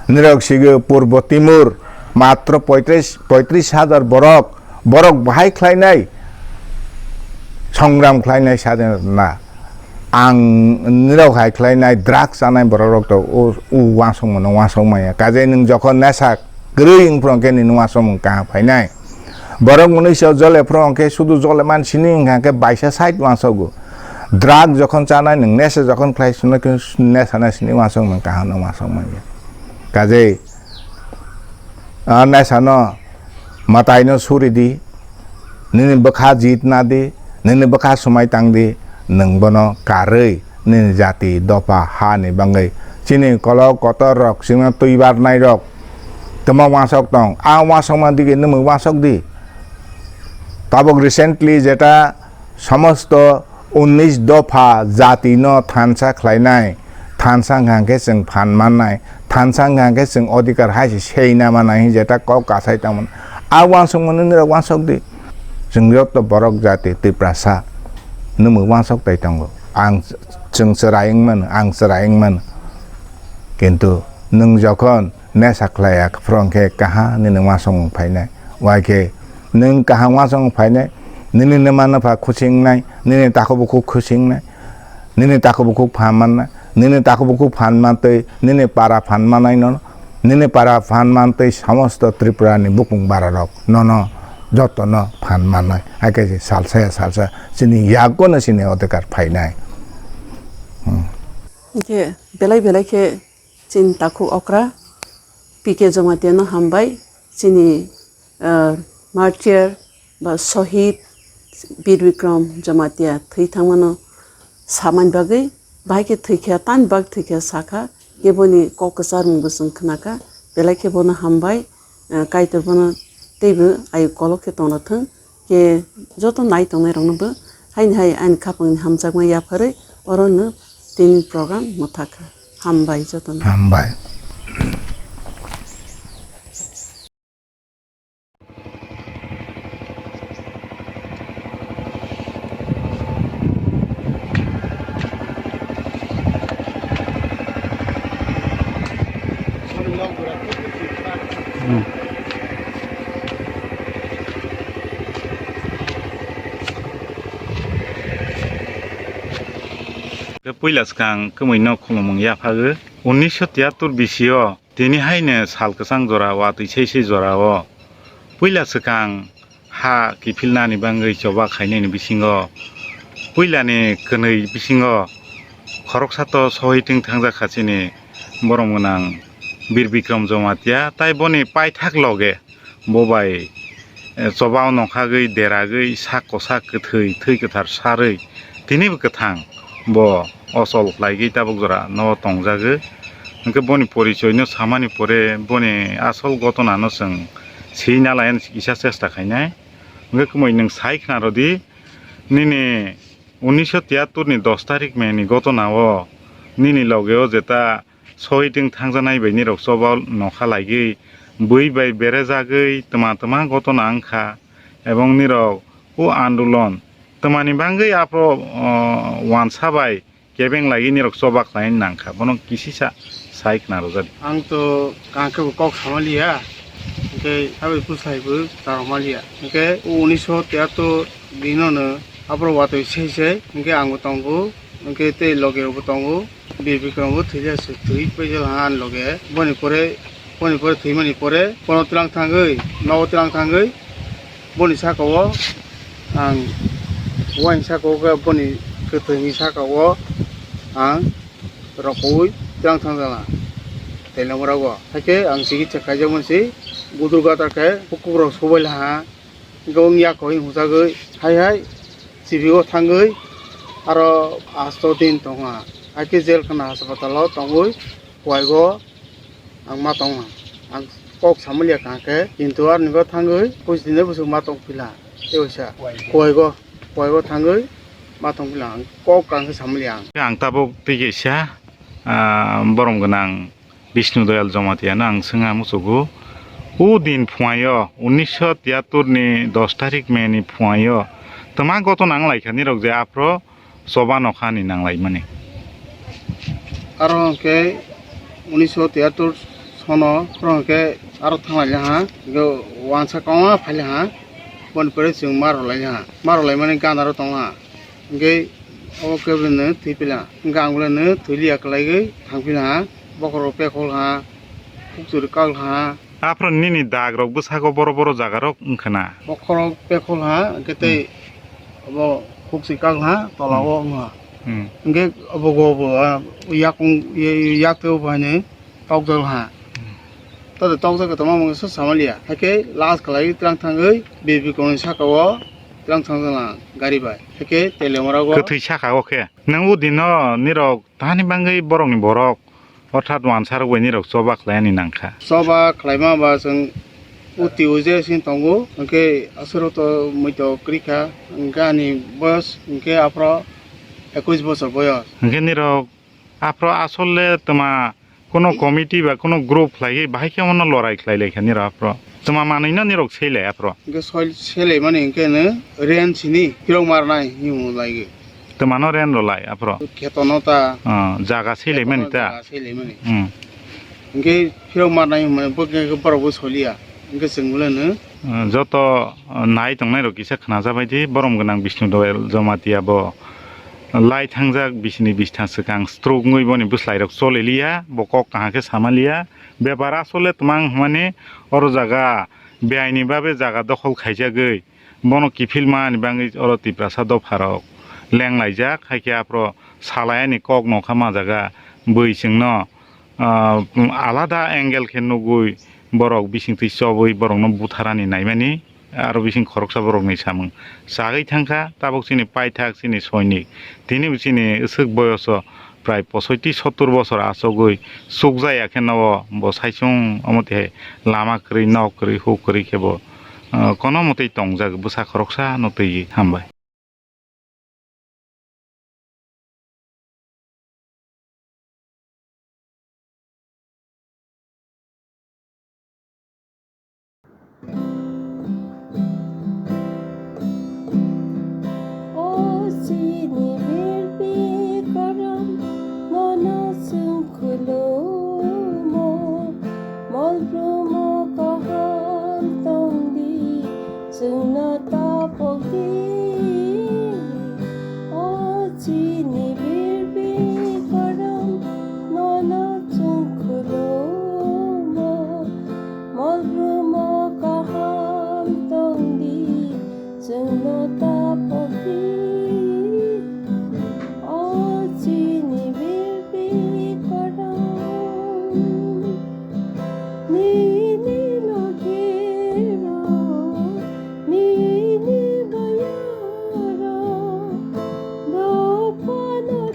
Nirok sigo Purbo Timur, matro poitris, poitris hajar borok, borok bahai khlainai, songram khlainai sadin na. Ang nirok hai khlainai, drugs chanai borok rok to o, o uansukmano uansuk manya. Kajai nwng jokhon nesa kwrwi wng phuru hwnkhe nini uansukmung kaham phainai. Borok mwnwi se jole phuru hwnkhe sudu jole man sini wngkha hwnkhe baisa side uansugo. Drug jokhon chanai nwng nesa jokhon khlai sini khe nesa nai sini uansukmung kaham no uansuk manya. Kajai, ah, nesa no mwtai no suri di, nini bwkha jit na di, nini bwkha swmai tang di, nwng bono karwi nini jati dopha ha ni bangwi. Chini kolok kotor rok, chini twi barnai rok, tamo uansuk tong, a uansukma dige nwng uansuk di. Tabuk recently jeta somosto unnish dopha jati no thansa khlainai, thansa wngkha hwnkhe chwng phan mannai, thansa wngkha hwnkhe chwng odhikar hai se seina manai hinwi jeta kok kasai tongmani. A uansukmani nini rok uansuk di. Chwng joto borok jati Tiprasa nwng uansuk tai tongo. Ang chwng chwrai wng mano, ang chwrai wng mano. Kintu nwng jokhon nesa khlaiya phuru hwnkhe kaha nini uansukmung phainai. Uaikhe nwng kaham uansukmung phainai, nini nima nupha khusi wngnai, nini takhuk bukhuk khusi wngnai, nini takhuk bukhuk phan mannai, nini takhuk bukhuk phan mantwi, nini para phan mannai no, nini para phan mantwi samosto Tripura ni bukung bara rok nono joto no phan mannai. Haikhe je salsa ya salsa chini yago no chini odhikar phainai. Hmm. Hwnkhe belai belai khe chini takhuk okra P K Jamatia no hambai, chini, ah, martyr ba Shohid Bir Bikram Jamatia thwi thangmano samani bagwi, bahai khe thwikha, tani bak thwikha sakha, keboni kok kwcharmung bo chwng khnakha, belai khe bono hambai, ah, Kaitor bono teibo ayuk kolok khe tongnathwng. Khe joto nai tongnai rokno bo haini hai ani khapangni hamjakma yapharwi orono tini program mwthakha. Hambai jotono. Hambai. Hmm. Puila swkang kwmwi no khulumung yaphagwi unnish sho tiyattor bisio tini haino sal kwchang jora watwi sei sei jora o puila swkang ha kiphilnani bangwi choba khainani bisingo puilani kwnwi bisingo khoroksa to sohitwng thangjak kha chini borom gwnang Bir Bikram Jamatia, tai boni paithak loge bo bai, eh, choba o nongkhagwi deragwi sak kosak kwthwi thwi kwthar sarwi tinibo kwthang bo ochol khlaigwi tabuk jora no tongjagwi. Hwnkhe boni porichoi no samani pore boni asol gotona no chwng swi nalaiya kisa chesta khainai. Hwnkhe kwmwi nwng sai khna rw di, nini unnish sho tiyattor ni dos tarik May ni gotona o nini loge o jeta sohitwng thangjanai bai nirok choba nokha laigwi bui bai berejagwi twma twma gotona wngkha, ebong nirok o andolon twmani bangwi aphro, o, wansa bai kebeng laigwi nirok choba khlaina nangkha, bono kisisa sai khna rwjadi. Ang to kaham khe bo kok sama liya, hwnkhe abai bwsai bo charo ma liya. Hwnkhe o unisho tiyattor dino no aphro watwi sei sei, hwnkhe ang bo tongo, hwnkhe tei loge rok bo tongo, Bir Bikram bo thwija se thwi paijak ha ani loge. Boni pore, boni pore thwimani pore, bono twlang thangwi, nogo twlang thangwi, boni saka o ang, uaini saka o khe boni kwthwini saka o ang rokoi twlang thang jala. Tei lamra o. Hakhe ang chikitsa khaijak mani se, gudur gatar khe bukhuk rok sobai laha. Hwnkhe wng ya koi hwnjagwi hai hai chibi o thangwi aro asto din tongha. Hakhe jel khana haspatalo tongwi kuaigo ang ma tongha. Ang kok samaliya kaham khe, kintu aroni bo thangwi puis dinai bwswk ma tong phila. Tei waisa kuaigo, kuaigo thangwi ma tong phila ang kok kaham khe samaliya ang. Ang tabuk twi kaisa, ah, borom gwnang Bishnu Doyal Jamatia no ang swngha muchugo. O din phuaio, unnisho tiyattor ni dos tarik May ni phuaio twma gotona wng laikha nirok je aphro choba nokha ni nang laimani. Aro hwnkhe unnisho tiyattor sono, aro hwnkhe aro thang lai ha, hwnkhe wansa kwbangma phai lai ha, boni pore chwng ma rw lai ha, ma rw lai mani gana ro tong ha, hwnkhe Obo kebo no thwi pila. Hwnkhe ang bolai no thwi liya kwlaiwi thang pila ha. Bokhorok pekhol ha, khuksuri kal ha. Aphro nini dag rok bwsako boro boro jaga rok wngkha na? Bokhorok pekhol ha, hwnkhe tei Hmm. obo khuksuri kal ha, tola Hmm. o wng ha. Hmm. Hwnkhe obo go bo, ah, yakung, ye-, yak tei obo haino tokjak ha. Hmm. Tado tokjak tongma mungsa samaliya. Hakhe last khlai twlang thangwi B B kongni saka o twlang thang jana gari bai. Hakhe Teliamura go Kwthwi saka o khe. Nwng o dino nirok Tani bangwi borokni borok, orthat wansarok bai nirok choba khlaiyani nangkha. Choba khlaima ba chwng uti uje sin tongo, hwnkhe aswrwngto muitok kwrwikha, hwnkhe ani boyos hwnkhe aphro ekush bosor boyos. Hwnkhe nirok aphro asole twma kuno committee ba kuno group khlaiwi bahai khe omono lorai khlai laikha nirok aphro. Twma manwino nirok seilai aphro. Hwnkhe soi-, selaimani hwnkhe no rent sini phirok marnai hinwi laigwi. Twmano rent rwlai aphro. Khetono ta. Ah, jaga selaimani ta. Jaga selaimani. Hmm. Hwnkhe phirok marnai hwnmani bo khe borok bo soliya. Hwnkhe chwng bolai no. Ah, joto, ah, nai tongnai rok kisa khnajabai di, borom gwnang Bishnu Doyal Jamatia bo lai thangjak bisini bistha swkang stroke wngwi boni bwslai rok choliliya, bo kok kaham khe samaliya. Bepar asole twmang hwnmani oro jaga beaini babe jaga dokhol khaijagwi. Bono kiphilmani bangwi oro Tiprasa dopharok lenglaijak, hai khe aphro salayani kok nokha ma jaga bwi chwngno, ah, alada angle khe nugwi borok bisingtwi chobwi borokno butharani naimani, aro bising khoroksa borokni samung chagwi thangkha. Tabuk chini paithak, chini soinik, tini bo chini swk boyoso prai posoiti sottur bosor achogwi chukjaya khe no bo saichung omo twi hai lama kwrwi, nok kwrwi, huk kwrwi khe bo, ah, kono mwtwi tongjak bwsa khoroksa no twiwi. Hambai. O chini birbi korom, nono chwng khulumo, mol brumo kaham tongdi, chwngno tapokdi. O chini birbi korom, nono chwng khulumo, mol brumo kaham tongdi, chwngno tapokdi. O chini birbi korom, nini logirok, nini boyarok, dophano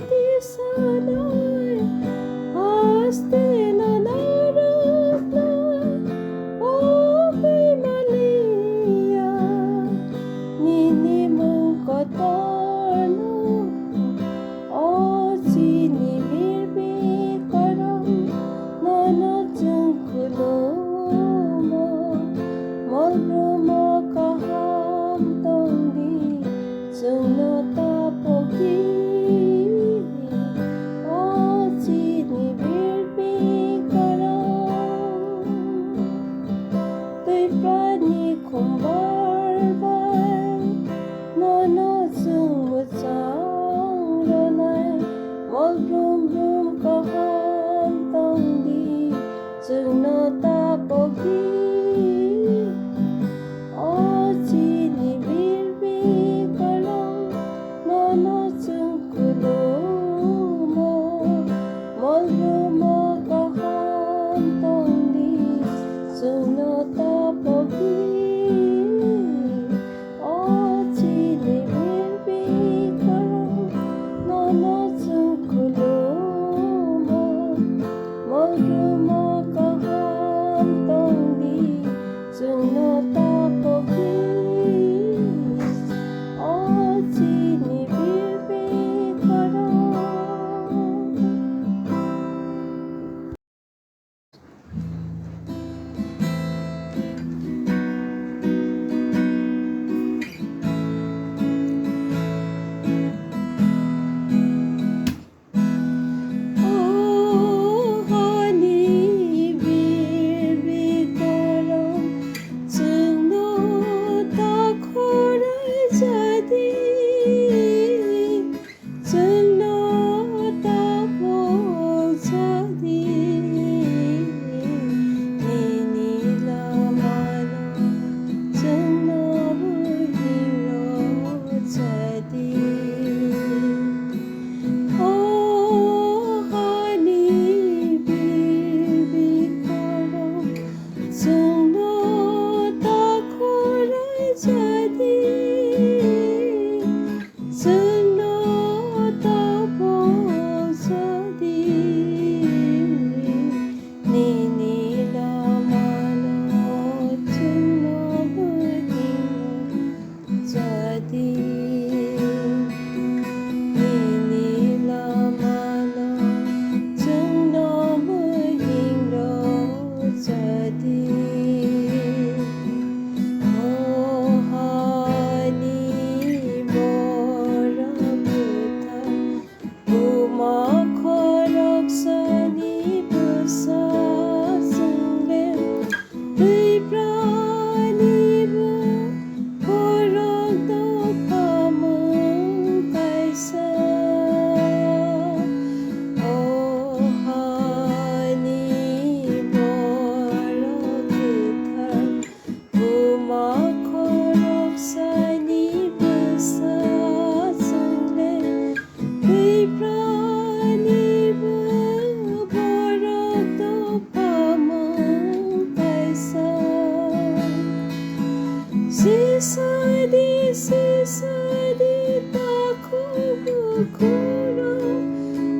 Sadi, sisadi, takhuk bukhurok,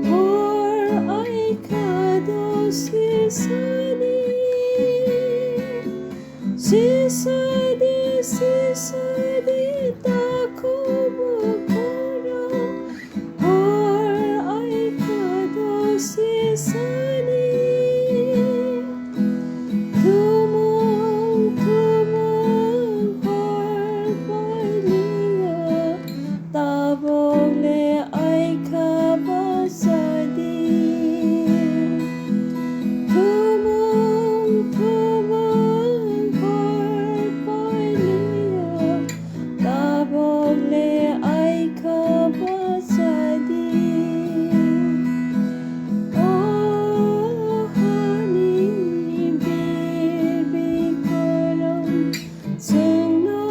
hor aikha do sisadi. Sisadi, sisadi, takhuk bukhurok, hor aikha do sisadi. Tumung tumung hor pailiya, tabok le aikha bachadi. Tumung tumung hor pailiya, tabok le aikha bachadi. O hani bir bikolong, chwngno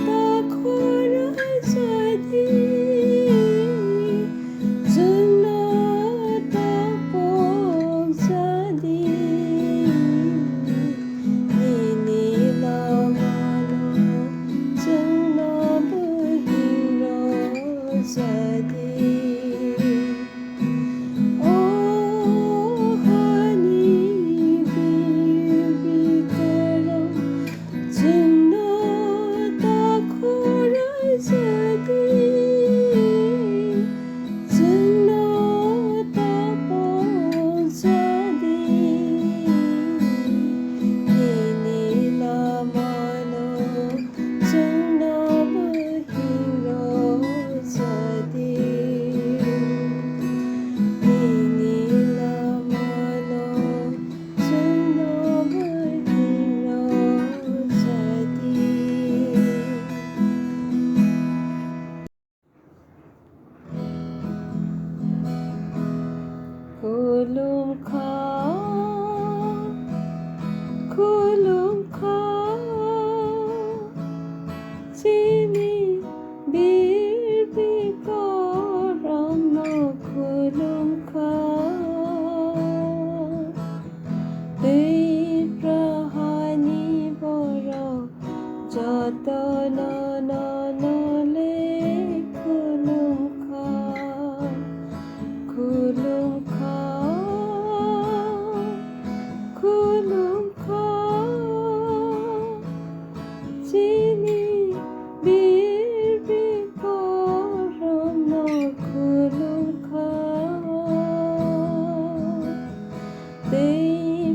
ta khorajadi, chwngno ta pokjadi. Nini lamano chwngno bo hingrojadi. O hani bir bikolong, chwngno ta khorajadi, chwngno ta pokjadi. Nini lamano chwngno bo hingrojadi. Nini lamano chwngno bo hingrojadi. Khulumkha, khulumkha, chini bir bikolongno khulumkha. Twiprahani borok jotono nono le khulumkha, khulumkha, khulumkha. Chini bir bikolongno khulumkha.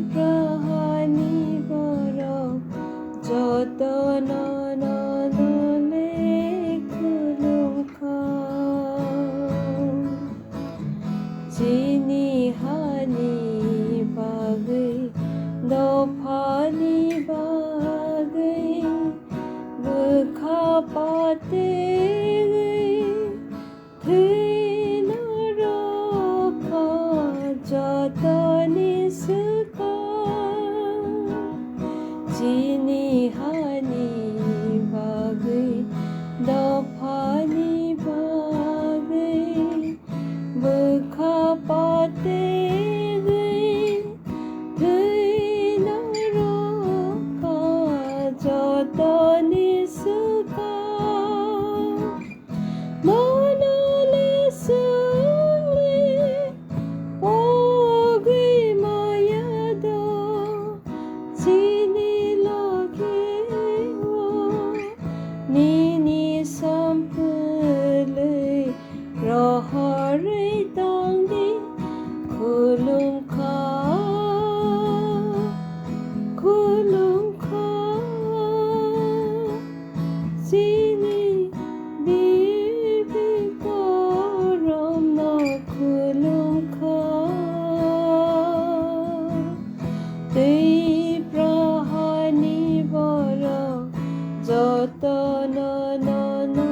Twiprahani borok jotono nono le khulumkha. Chini hani bagwi, dophani bagwi, bwkha patwi thwino rwkha jotoni swkang. Chini hani bagwi, dophani bagwi, bwkha patwi thwino rwkha jotoni swkang. Nono le chwngni pogwi maya do, chini logi o nini sampwlwi rohorwi tongdi. Khulumkha, khulumkha, chini bir bikolongno khulumkha. Twiprahani borok jotono nono